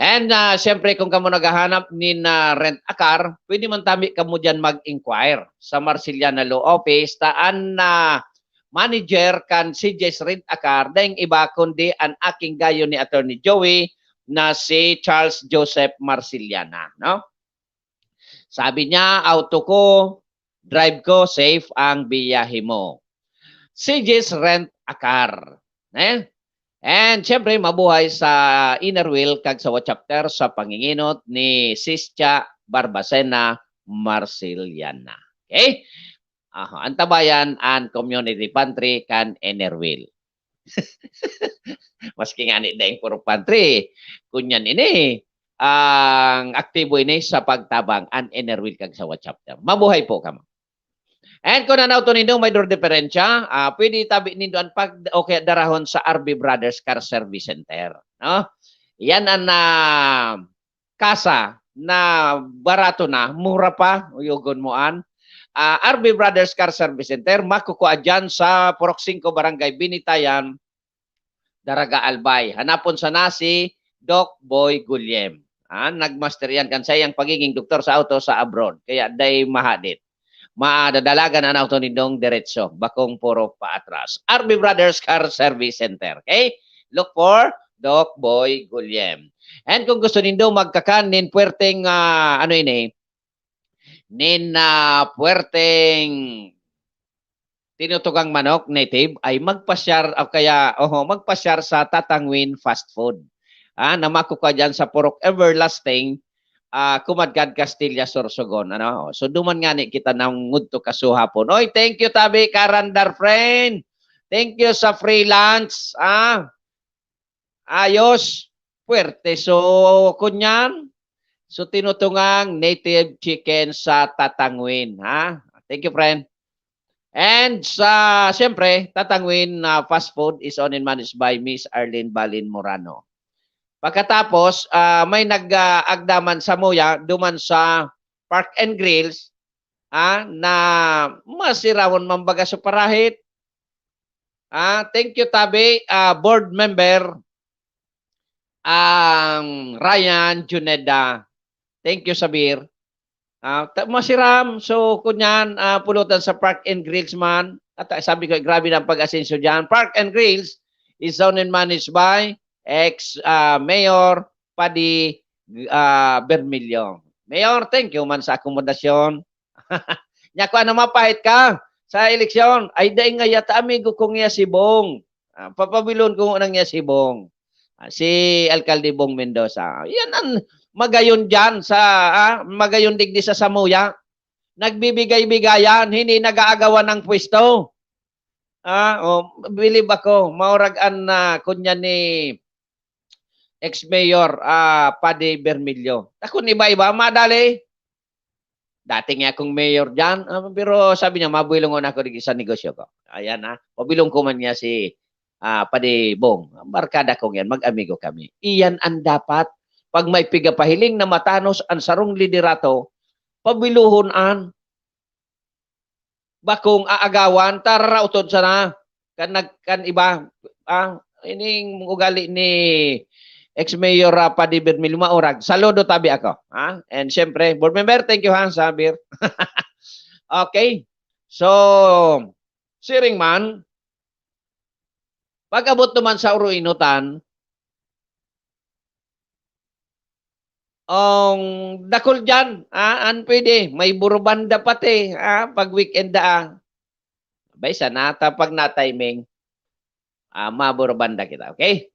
And ah, siyempre, kung kamo naghahanap nin ah, rent a car, pwede man tabi kamo dyan mag-inquire sa Marceliana Law Office. Ta an ah, manager kan C J's Rent a Car, daing iba kundi an aking gayo ni Attorney Joey na si Charles Joseph Marceliana, no? Sabi niya, "Auto ko, drive ko, safe ang biyahe mo." C J's Rent a Car. Eh? And syempre, mabuhay sa Inner Wheel kag sa Chapter sa panginginot ni Sis Cha Barbacena Marceliana. Okay? Aha, antabayan an community pantry kan Inner Wheel. Maski ngani daing puro pantry, kunyan ini, ang aktibo ini sa pagtabang an Inner Wheel kag sa Chapter. Mabuhay po kamo. And kung ano to nindo may dur diferensya, ah, pwede tabi nindo an pag o kaya darahon sa R B Brothers Car Service Center, no? Yan ang ah, kasa na barato na, mura pa, uyogon mo an ah, R B Brothers Car Service Center, makukua dyan sa Purok singko, Barangay Binitayan, Daraga, Albay. Hanapon sana si Doc Boy Gulyem. Ah, nagmaster yan kan saiyang pagiging doktor sa auto sa abroad. Kaya dai mahadit. Madadalagan an auto nindong diretso, bakong puro paatras. R B Brothers Car Service Center. Okay? Look for Doc Boy Gulyem. And kung gusto nindo magkakan nin puwerteng, ah, ano ini, nin ah, puwerteng tinutugang manok, native, ay magpasyar o kaya, oho, magpasyar sa Tatangwin Fast Food. Ah, na makukua dyan sa Purok Everlasting, ah, Kumadkad, Castilla, Sorsogon. Ano? So, duman nga ni kita nang ngudto kasuhapon. Oy, thank you, tabi, Karandar friend. Thank you sa free lunch. Ah, ayos. Puwerte. So, kunyan, so tinutungang native chicken sa Tatangwin, ha? Thank you, friend. And sa, siyempre, Tatangwin na fast food is owned and managed by Miss Arlene Balin Morano. Pagkatapos, ah, may nag-agdaman sa Muya, duman sa Park and Grills, ah, na masirawon man baga sa parahit. Ah, thank you, tabi, ah, board member, ang Ryan Juneda. Thank you, Sabir. Ah, ta- masiram. So, kunyan, ah, pulutan sa Park and Grills man. At ah, sabi ko, grabe na ang pag-asenso dyan. Park and Grills is owned and managed by ex-mayor Paddy ah, Bermilio. Mayor, thank you man sa akomodasyon. Nya kung ano mapahit ka sa eleksyon, ay dai nga yata amigo ko niya si Bong. Ah, papabilon ko na niya si Bong. Ah, si Alkalde Bong Mendoza. Yan ang magayon dyan sa, ah, magayon digdi sa Samuya. Nagbibigay-bigayan, hindi nag-aagawan ng pwesto. Ah, oh, bilib ako, maurag an ah, kunya ni ex-mayor ah, Paddy Bermilio. Takon iba-iba, madali. Dati nga akong mayor dyan, ah, pero sabi niya, mabuilongon ako digdi sa negosyo ko. Ayan na, pabilong ko man niya si ah, Paddy Bong. Barkada kong yan, mag-amigo kami. Iyan ang dapat. Pag may pigapahiling na matanos ang sarong liderato, pabiluhon an bakong aagawan, tararaoton sana. Kan, nag, kan iba, ah, ining ugali ni ex-mayor ah, Paddy Bermil, maurag. Saludo tabi ako. Ah? And siyempre, board member, thank you ha, sa beer. Okay. So, siring man, pag-abot naman sa uruinotan, Ang dakul diyan, ah, an pwede, may burubanda pati, ah, pag weekend, ah. Bay, sana ta pag na-timing, ah, maburubanda kita, okay?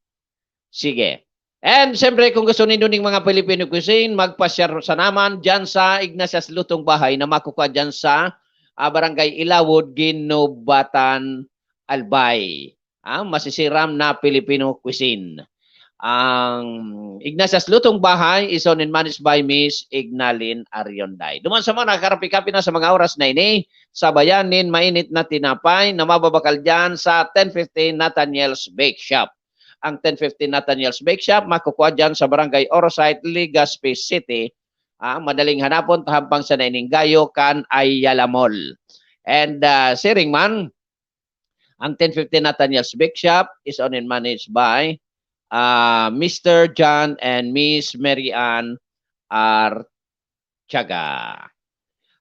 Sige. And siyempre, kung gusto nindo ning mga Filipino cuisine, magpasyar sana man diyan sa Ignatius Lutong Bahay na makukuha diyan sa, ah, Barangay Ilawod, Guinobatan, Albay. Ah, masisiram na Filipino cuisine. Ang Ignatius Lutong Bahay is owned and managed by Miss Ignalin Arionday. Duman sa mga nakakarapi-kapi na sa mga oras na ini, sabayan nin mainit na tinapay na mababakal diyan sa ten fifteen Nathaniel's Bake Shop. Ang ten fifteen Nathaniel's Bake Shop makukuha diyan sa Barangay Orosite, Legazpi City. Ah, madaling hanapon, tahampang sa Naininggayo kan Ayala Mall. And, ah, siring man, ang ten fifteen Nathaniel's Bake Shop is owned and managed by, ah, Mister John and Miss Mary Ann Artiaga.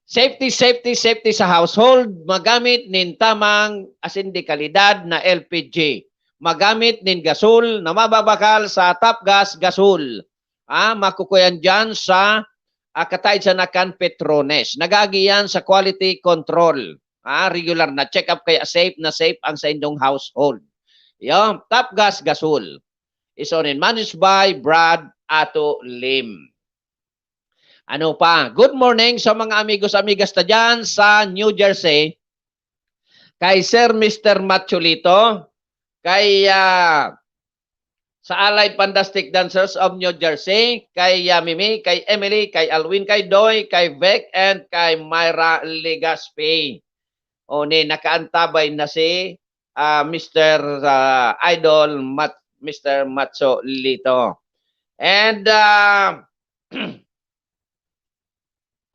Safety, safety, safety sa household. Magamit nin tamang asin de kalidad na L P G. Magamit nin gasol na mababakal sa Top Gas Gasol. Ah, makukuha yan dyan sa, ah, kataid sa Nakan Petrones. Nagagi yan sa quality control. Ah, regular na check-up kaya safe na safe ang saindong household. Yo, Top Gas Gasol is owned and managed by Brad Ato Lim. Ano pa? Good morning sa mga amigos, amigas ta dyan sa New Jersey. Kay Sir Mister Machulito, kay, ah, sa Allied Fantastic Dancers of New Jersey, kay, ah, Mimi, kay Emily, kay Alwin, kay Doy, kay Vec, and kay Myra Legaspi. O, ni, nakaantabay na si, ah, Mister, ah, Idol Mat-, Mister Macho Lito. And, ah,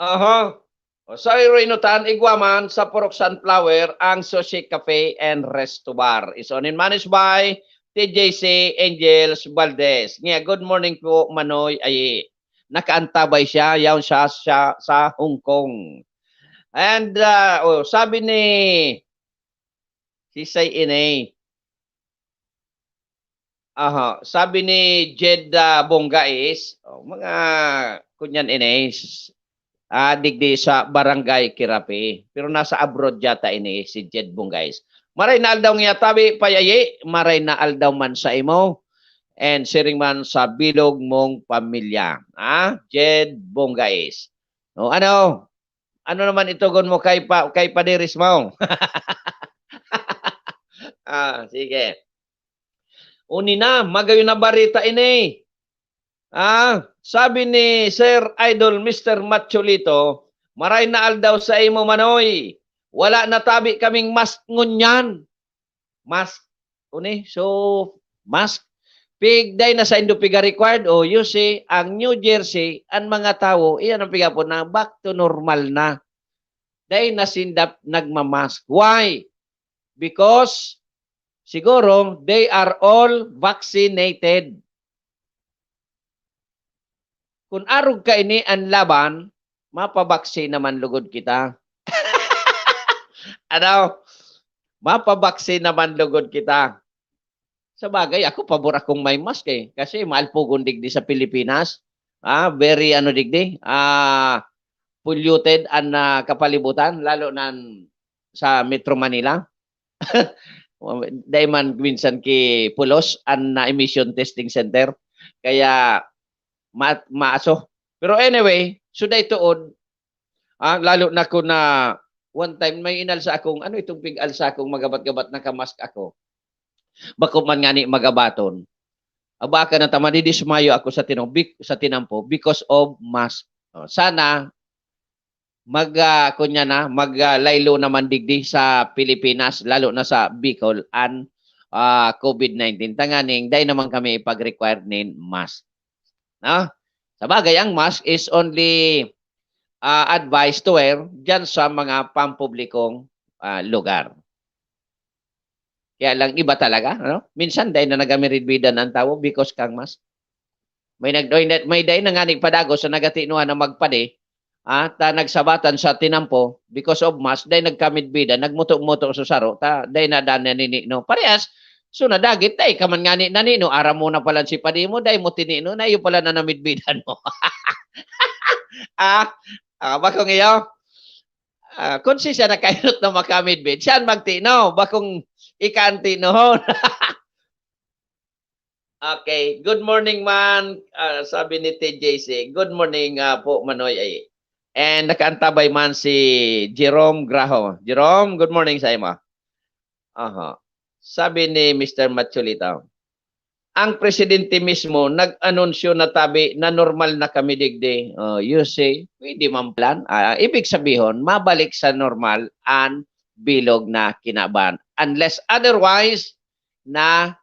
aha. O, sa Iroy Nutan, igwa man sa Purok Sunflower ang Sushi Cafe and Resto Bar. Is owned and managed by T J C Angels Valdez. Ngiya, good morning po, Manoy Ayi. Nakaantabay siya, yaon siya sa, sa Hong Kong. And, ah, oh, sabi ni, si Say Inay, aha, sabi ni Jed, ah, Bongga is, oh, mga kunyan ini, s-, ah, digdi sa Barangay Kirapi. Pero nasa abroad yata ini si Jed Bongga is. Maray na aldaw ngiya tabi, payayi, maray na aldaw man sa imo, and siring man sa bilog mong pamilya. Ah, Jed Bongga is. O, ano? Ano naman itogon mo kay pa-, kay Padre Smao? Ah, sige. Uni na, magayon na bareta ini. Ah, sabi ni Sir Idol Mister Macholito, "Maray na aldaw sa imo, Manoy. Wala na tabi kaming mask ngunyan." Mask. Uni, so, mask. Pig, dai na saindo piga-required. O, you see, ang New Jersey, ang mga tawo, iyan ang pigapon na back to normal na. Dai na sinda nagmamask. Why? Because, siguro, they are all vaccinated. Kun arog kaini an laban, mapabaksin naman lugod kita. Ano? Mapabaksin naman lugod kita. Sa bagay, ako, pabor akong may mask eh. Kasi maalpogon digdi sa Pilipinas. Ah, very ano digdi, ah, polluted an, ah, kapalibutan, lalo na sa Metro Manila. Dai man minsan ki pulos an, ah, emission testing center. Kaya ma-, maaso. Pero anyway, so dai tuod, ah, lalo na ko na one time may inalsa akong, ano itong pig-alsa akong magabat-gabat, naka-mask ako. Bako man ngani magabaton. Aba ka na ta, madidismayo ako sa tinong-, bec-, sa tinampo because of mask. Oh, sana mag, ah, kunya na, mag, ah, laylo naman digdi sa Pilipinas, lalo na sa Bicol, an, ah, COVID nineteen. Tanganing, dai naman kami ipag-require nin mask. No? Sa bagay, ang mask is only, ah, advised to wear diyan sa mga pampublikong, ah, lugar. Kaya lang iba talaga, ano? Minsan, dai na nagamiridbidan ang tawo because kang mask. May nag-, may, may dai na nga nagpadagos sa nagatinuhan na magpadi, ah, ta nagsabatan sa tinampo because of mask, dai nagkamidbidan, nagmuto-muto sa saro, ta dai na dan na nini, no? Parehas, So, nadagit, dai ka man ngani nanino, aram mo na pala si padi mo, dai mo tinino, na iyo pala na namidbidan mo. Ah, ah, bakong iyo? Ah, kung si siya nakainot na makamidbid, siya ang magtino, bakong ika ang tinohon. Okay. "Good morning, man," ah, sabi ni T J C. "Good morning, ah, po, Manoy." Ay. And nakaantabay man si Jerome Graho. Jerome, good morning sa imo. Aha. Sabi ni Mister Machulita, "Ang presidente mismo nag-anunsyo na tabi na normal na kami digdi." Oh, you see, pwede man plan. Ah, ibig sabihon, mabalik sa normal an bilog na kinaban. Unless otherwise, na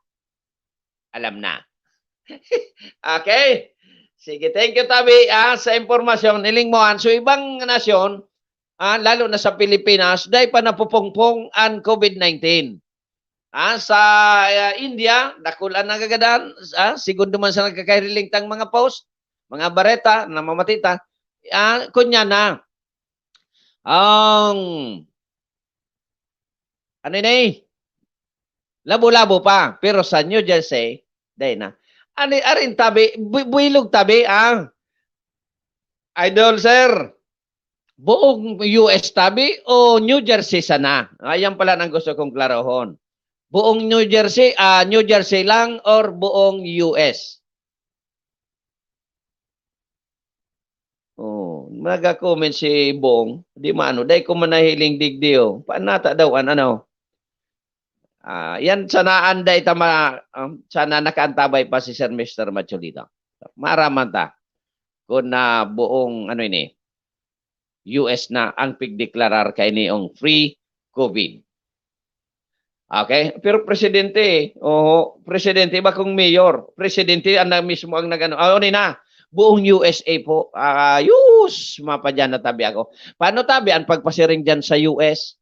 alam na. Okay? Sige, thank you, Tabi, ah, sa impormasyon. Iling mo, an, so, ibang nasyon, ah, lalo na sa Pilipinas, dai pa napupungpong an COVID nineteen. Ah, sa, ah, India, dakul an nagagadan, ah, segundo man sa nagkakahiriling tang mga post, mga bareta, na mamatita. Ah, kunya na. Ang, ano ini? Labo-labo pa. Pero sa New Jersey, dai na. Ani, arin tabi, bu-, builog tabi, ah. Idol, sir. Buong U S tabi o New Jersey sana? Ayan pala ang gusto kong klarohon. Buong New Jersey, ah, New Jersey lang or buong U S? Oh, naga-comment si Bong, di maano, dai ko man nahiling digdi, oh. Paano nata daw an ano? Ah, yan sana anday ta ma-, um, sana nakaantabay pa si Sir Mister Machulita. Maaraman ta kun na buong, ano ini, U S na ang pigdeklarar kainiyong free COVID. Okay? Pero presidente, oho, presidente, iba kung mayor. Presidente ang na, mismo ang nag-ano. Ah, ano na, buong U S A po. Ayos! Mapadyan na tabi ako. Paano tabi ang pagpasiring dyan sa U S?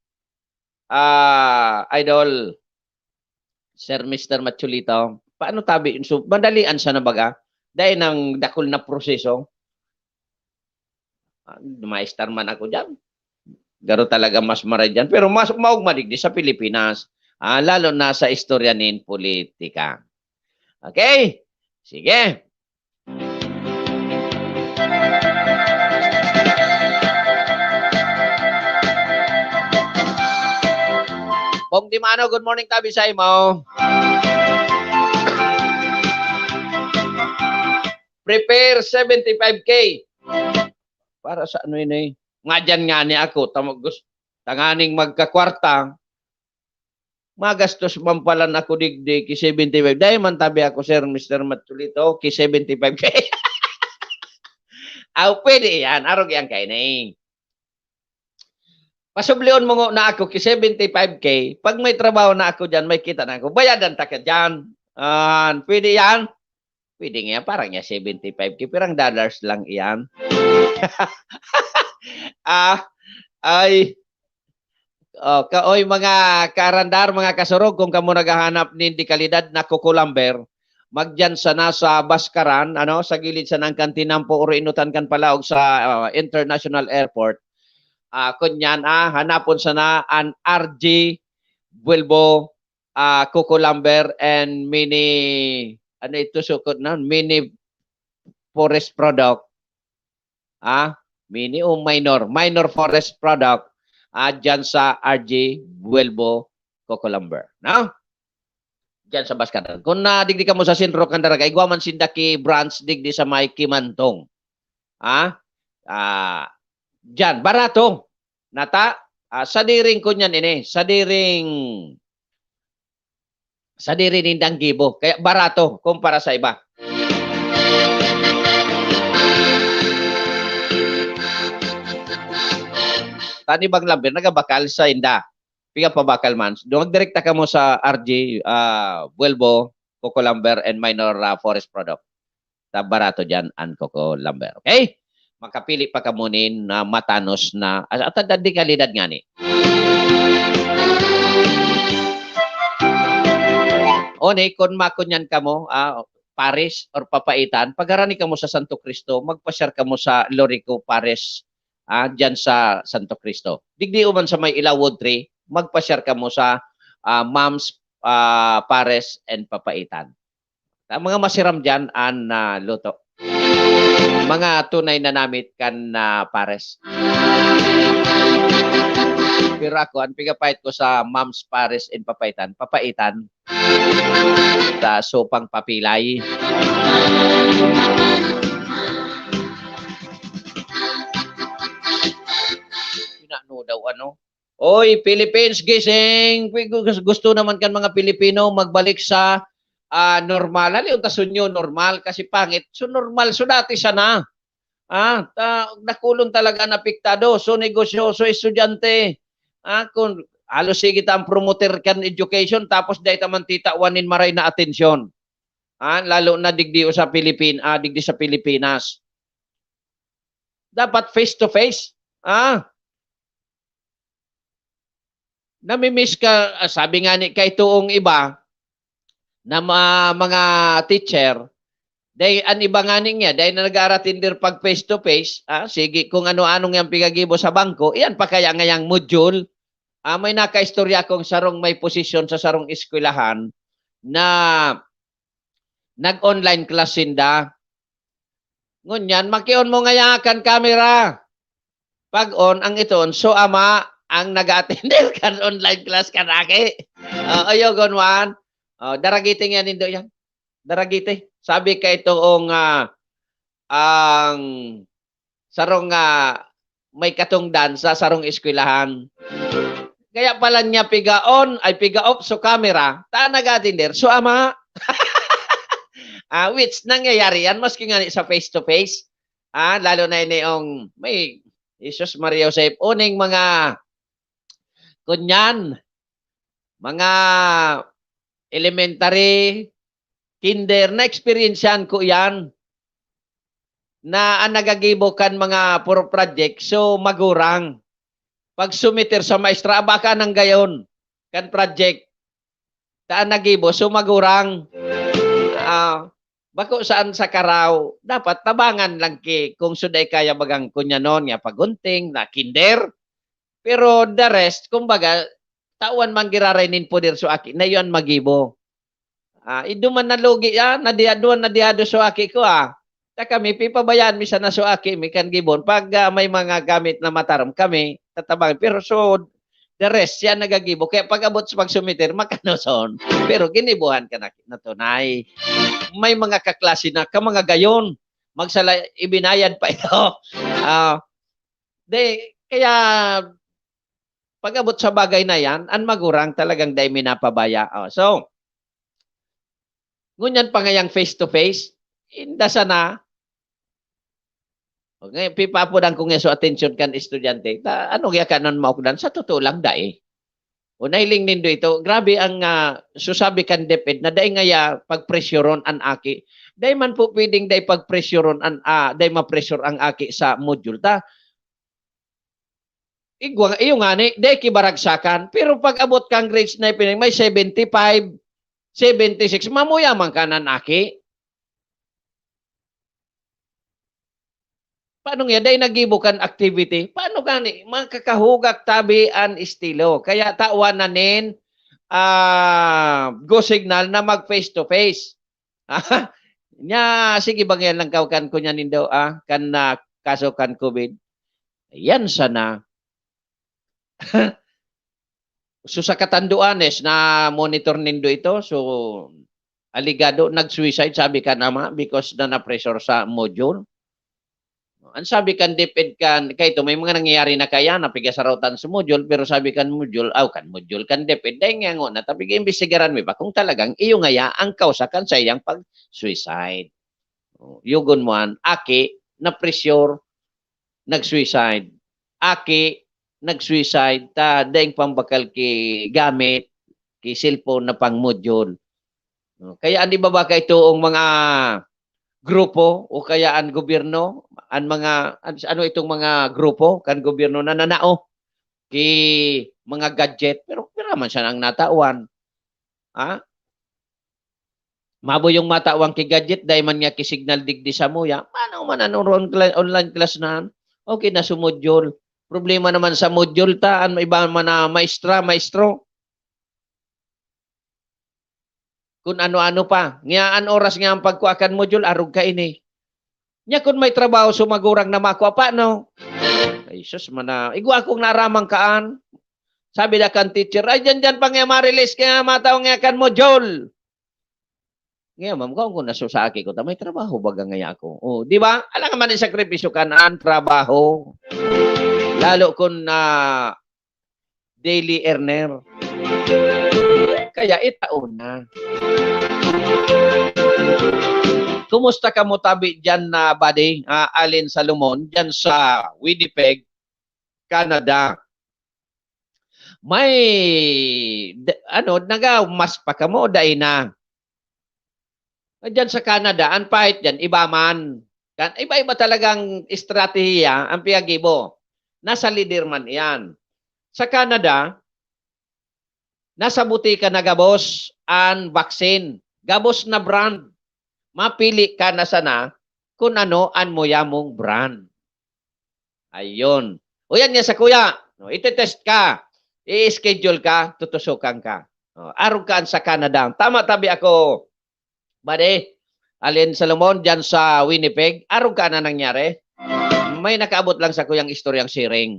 Ah, Idol, Sir Mister Machulito, paano tabi? So, madalian siya na baga? Dahil nang dakul na proseso. Ah, maestar man ako dyan. Garo talaga mas maray dyan. Pero mas maugma digdi sa Pilipinas. Ah, lalo na sa istorya nin politika. Okay? Sige. Bong Dimano, good morning, tabi sa imo. Prepare seventy-five K. Para sa ano ini? Nga dyan nga ni ako, tamo-, gus-, tanganing magkakwarta, magastos man pala na ako digdi ki seventy-five. Dai man tabi ako, Sir Mister Matulito, ki seventy-five K. Aw, pwede yan. Arog yan kay ni. Pasublion mo nga na ako ki seventy-five K. Pag may trabaho na ako dyan, may kita na ako. Bayadan ta ka dyan. Ah, pwede yan. Pwede nga yan. Parang niya seventy-five K. Pirang dollars lang iyan. Ah, ay. Oh, ka-, oy, mga kaarandar, mga kasurog, kung kamo naghahanap nin dekalidad na Coco Lumber, magdiyan sana sa Baskaran, ano, sa gilid sana ng Kantinampo, Oro Inutan kan Palaog sa, ah, International Airport. Ah, kunyan, ah, hanapon sana an R G Buelbo, ah, Coco Lumber and Mini, ano ito, sukot na? Mini Forest Product. Ah, mini o minor? Minor Forest Product, ah, dyan sa R G Buelbo, Coco Lumber, no? Dyan sa Baskaran. Kung na digdi kamo sa sentro kan Daraga, igwa man sinda ki branch digdi sa may Kimantong. Ah, ah, dyan, barato. Nata, ah, sadiring ko niyan ini, sadiring, sadiri nindang gibo. Kaya barato kumpara sa iba. Tani bang lumber, nagabakal sa inda. Piga pa bakal man. Doon, magdirekta kamo sa R G, ah, Buelbo, Coco Lumber, and Minor, ah, Forest Product. Ta barato diyan an Coco Lumber. Okay? Makapili pa kamo nin, ah, matanos na, at, at dekalidad ngani. Oni, kun makunyan kamo, ah, Paris or Papaitan, pagharani kamo sa Santo Cristo, magpa-share kamo sa Lorico Paris, ah, diyan sa Santo Cristo. Digdi man sa may Ilawod Tree, magpa-share kamo sa, ah, Mom's ah, pares and papaitan. Ang mga masiram diyan an, ah, luto. Mga tunay na namit kan, ah, pares. Pero ako, ang pigapait ko sa Mom's Pares and Papaitan, papaitan. Sa sopang papilay. Inano daw, ano? Oy, Philippines, gising! Gu-, gus-, gusto naman kan mga Pilipino magbalik sa, ah, normal. Hali, unta so new normal kasi pangit. So normal, so dati sana. Ah, ta-, dakulon talaga an apektado. So negosyo, so estudyante. Ah, kung halos sige ta ang promoter kan education, tapos dai ta man titawan nin maray na atensyon. Ah, lalo na digdi sa Pilipin-, ah, digdi sa Pilipinas. Dapat face to face. Ah, nami-miss ka, ah, sabi nga ni kay toong iba na ma-, mga teacher, dai, an iba nga niya, dai na nag-aaratinder pag face to face, ah, sige, kung ano-ano yang pigagibo sa bangko, iyan pa kaya ngayang module. Ah, may nakaistorya akong sarong may posisyon sa sarong eskwelahan na nag-online class sinda. Ngunyan, makion mo ngaya kan kamera. Pag-on, ang iton, so ama ang nag-aatender kan online class kan aki. Ah, ayo, gunwan. Oh, daragite nga nindo yan. Daragite. Sabi ka itong, ah, ang sarong, ah, may katungdan sa sarong eskwelahan. Kaya pala niya piga-on, ay piga-off so camera, ta nag-aatender so ama. Ah, which nangyayari yan maski nga sa face to face. Ah, lalo na ini yung may Jesus Maria Joseph, uning mga kunyan, mga elementary, kinder, na-eksperyensyahan ko iyan, na an nagagibo kan mga pro-, project, so magurang. Pag sumiter sa maestra, aba ka nang gayon, kan project. Ta an nagibo, so magurang. Ah, bako saan sa karaw, dapat tabangan lang ki kung suday kaya bagang kunyanon nga pagunting na kinder. Pero the rest, kumbaga, tawan man giraray nin poder so aki, na iyo an magibo. Ah, iduman na lugi, ah, nadiha-, duman nadihado so aki ko, ah. Ta kami, pipabayaan mi sana so aki mi kan gibon. Pag, ah, may mga gamit na mataram kami, tatabangin. Pero so, the rest, siya nagagibo. Kaya pag-abot sa pagsumiter, makanoson. Pero ginibuhan ka na, na tunay. May mga kaklase na ka, mga gayon. Magsala, ibinayad pa ito. Ah, de, kaya pag-abot sa bagay na yan, an magurang talagang dai minapabaya. Oh, so, ngunyan pa ngayang face to face, inda sana. O, ngayon, pipapudan ko nga so atensyon kan estudyante. Ta, ano kaya kanon maukdan? Sa totoo lang, dai. O, nahiling nindo ito. Grabe ang, ah, susabi kan DepEd na dai ngaya pagpresyoron an aki. Dai man po pwedeng dai pagpresyoron an, ah, dai mapresyur ang aki sa module. Ta, igwa, iyo ngani, dai kibaragsakan. Pero pag-abot kang grade nine, may seventy-five, seventy-six, mamuya man ka nan aki. Paano nga, dai nagibo kan activity? Paano gani? Makakahugak tabi an estilo. Kaya tawan na nin, ah, go signal na mag face to face. Nya, sige, bangyan lang kaw kan kunya nindo, ah, kan, ah, kaso kan COVID. Yan sana. So, sa katanduanes, na-monitor nindo ito? So, alegado, nag-suicide, sabi kan ama, because na na-pressure sa module. Ang sabi kan DepEd kan, kay ito, may mga nangyayari na kaya, napigasarotan sa module, pero sabi kan module, aw, kan module, kan DepEd, dahil nga na, tabi imbestigaran mi pa kung talagang iyo ngaya ang kausa kan sa iyang pag-suicide. Oh, yugon mo an, aki, na-pressure, nag-suicide. Aki, nag-suicide, ta daing pambakal ki gamit, ki cellphone na pang module. Oh, kaya an iba ba kay toong mga grupo o kaya an gobyerno, an mga, an, ano itong mga grupo kan gobyerno na nanao ki mga gadget, pero pira man siya nang natawan. Ha? Mabo yung matawan ki gadget, dai man niya ki signal digdi sa muya. Paano man an online cla-, online class na? Okay na sa module. Problema naman sa module ta, an iba man na maestra, maestro. kun ano-ano pa. Ngiya an oras nga ang pagkua kan module, arog kaini. Nya kun may trabaho sumagurang na makua pa, no? Ay, sus, mana, igwa akong naaraman kaan. Sabi na kan teacher, "Ay, diyan, diyan pa nga ma-release kaya mataw nga kan module." Ngayon, ma'am, kung ako nasusa aki ko, ta may trabaho baga ngaya ako. Oh, di ba? Alangan man ang sakripisyo kan ang trabaho. Lalo kung na daily earner. Kaya itao na. Kumusta ka mo tabi dyan na, buddy? Ah, Alin Salomon, dyan sa Winnipeg, Canada. May, d-, ano, nagamask pa kamo, dai na? Diyan sa Canada, ang pahit diyan, iba man. Kan, iba-iba talagang estratehiya ang piyagibo. Nasa lider man iyan. Sa Canada, nasa butika na gabos an vaccine. Gabos na brand. Mapili ka na sana kung ano an muya mong brand. Ayun. O yan nga sa kuya. No, itetest ka. I-schedule ka, tutusukan ka. O, arog ka sa Canada. Tama tabi ako, buddy. Alin Salomon, dyan sa Winnipeg. Arog ka na nangyari. May nakaabot lang sa kuyang istoryang sharing.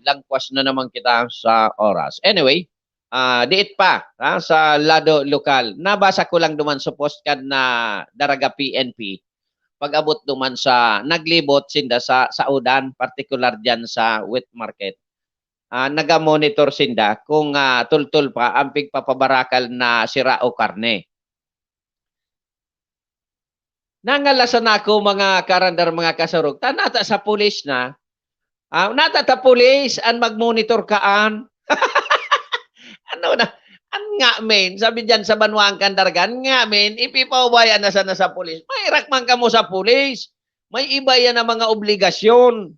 Langkwas na naman kita sa oras. Anyway, ah, diit pa, ha, sa lado lokal. Nabasa ko lang duman sa post kan na Daraga P N P. Pag-abot duman sa naglibot sinda sa, sa udan, partikular diyan sa wet market. Ah, naga-monitor sinda kung, ah, tultol pa ang pigpapabarakal na sira o karne. Nangalasan ako, mga karandar, mga kasurog. Ta nata sa pulis na. Ah, nata ta pulis an mag-monitor kaan. Ano na? An nga, men, sabi diyan sa banwaan kan Daraga, "An nga, men, ipipaubaya na sana sa pulis." Maherak man kamo sa pulis. May iba yan na mga obligasyon.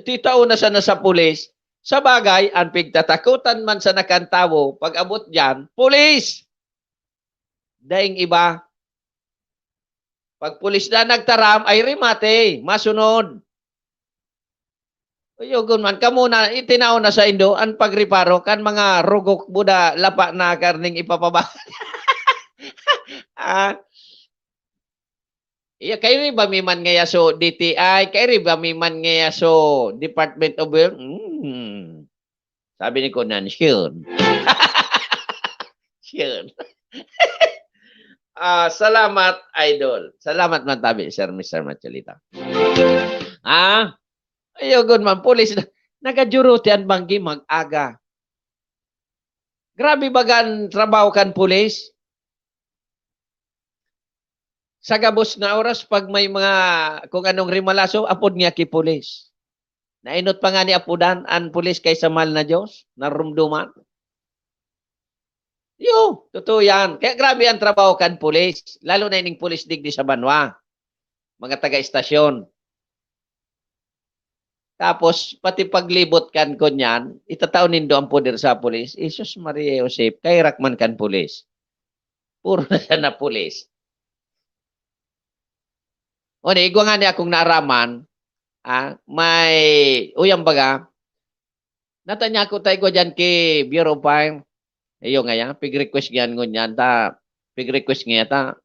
Titao na sana sa pulis. Sa bagay, an pigtatakotan man sana kan tawo, pag-abot diyan, pulis! Daing iba. Pag pulis na nagtaram, ay remate, masunod. Uyogon man, kamo na, itinao na sa indo an pagreparo kan mga rugok, buda, lapa na karning ipapaba-, ah, iya, kairi ba mi man ngaya so D T I? Kairi ba mi man ngaya so Department of Health? Hmm. Sabi ni Kunan, "Sure." Sure. Ah, salamat, idol. Salamat man tabi, Sir Mister Macholita. Ah, ayun man, pulis na. Nagajuruti an banggi mag-aga. Grabe baga an trabaho kan pulis. Sa gabos na oras, pag may mga kung anong rimalaso, apod niya ki pulis. Nainot pa nga ni apodan an pulis kay sa mahal na Diyos, narumduman. Yo, totoo yan. Kaya grabe ang trabaho kan pulis, lalo na ining pulis digdi sa banwa, mga taga-estasyon. Tapos, pati paglibot kan kunyan, itatao nindo ang poder sa pulis. Jesus, Maria, Josep, kaherak man kan pulis. Puro na siya na pulis. O, ni, igwa nga ni akong naaraman, ah, may, uyang baga, natanya ko tayo ko dyan ki Bureau of Fire. Iyo nga yan, pig-request niyan ngunyan, ta, pig-request niya ta.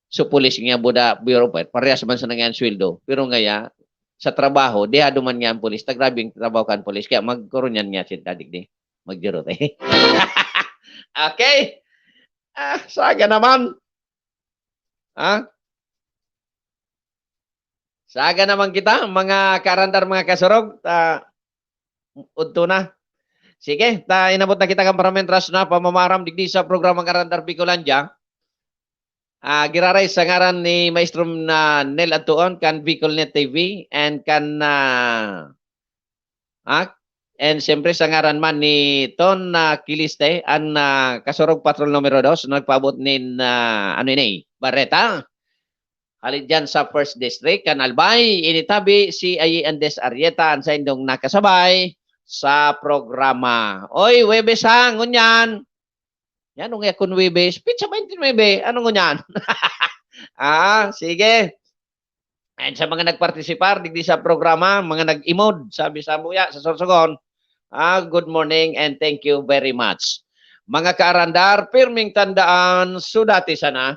So, pulis niya, buda, Bureau of Fire, parehas man sa nangyayang sweldo. Pero ngaya, sa trabaho, dehado man niya ang pulis, ta grabe ang trabaho kan pulis, kaya magkurunyan niya siya, tadigdi. Magdurot eh. Okay? Ah, saga naman. Ha? Saga naman kita, mga karandar, mga kasurog, ta, udto na. Sige, ta, inabot na kita kan paramentras na pamamaram digdi sa programa Karandar Bicolandia. Ah, giraray sa ngaran ni Maestro na Nel Antuon kan Bicolnet T V and kan, ah, ah, and siyempre sa ngaran man ni Ton, ah, Kiliste, an, ah, Kasurog Patrol numero dos, nagpaabot nin, ah, ano ini, bareta. Hali diyan sa First District, kan Albay, ini tabi si Ayi Andes Arrieta, an saindong nakasabay sa programa. Oy, Huwebes ha, ngunyan. Yan, nung yakon Huwebes, petsa twenty-nine, ano ngunyan? Ah, sige. And sa mga nagpartisipar digdi sa programa, mga nag-imod, sabi sa muya, sa Sorsogon, ah, good morning and thank you very much. Mga kaarandar, pirming tandaan, sudati sana.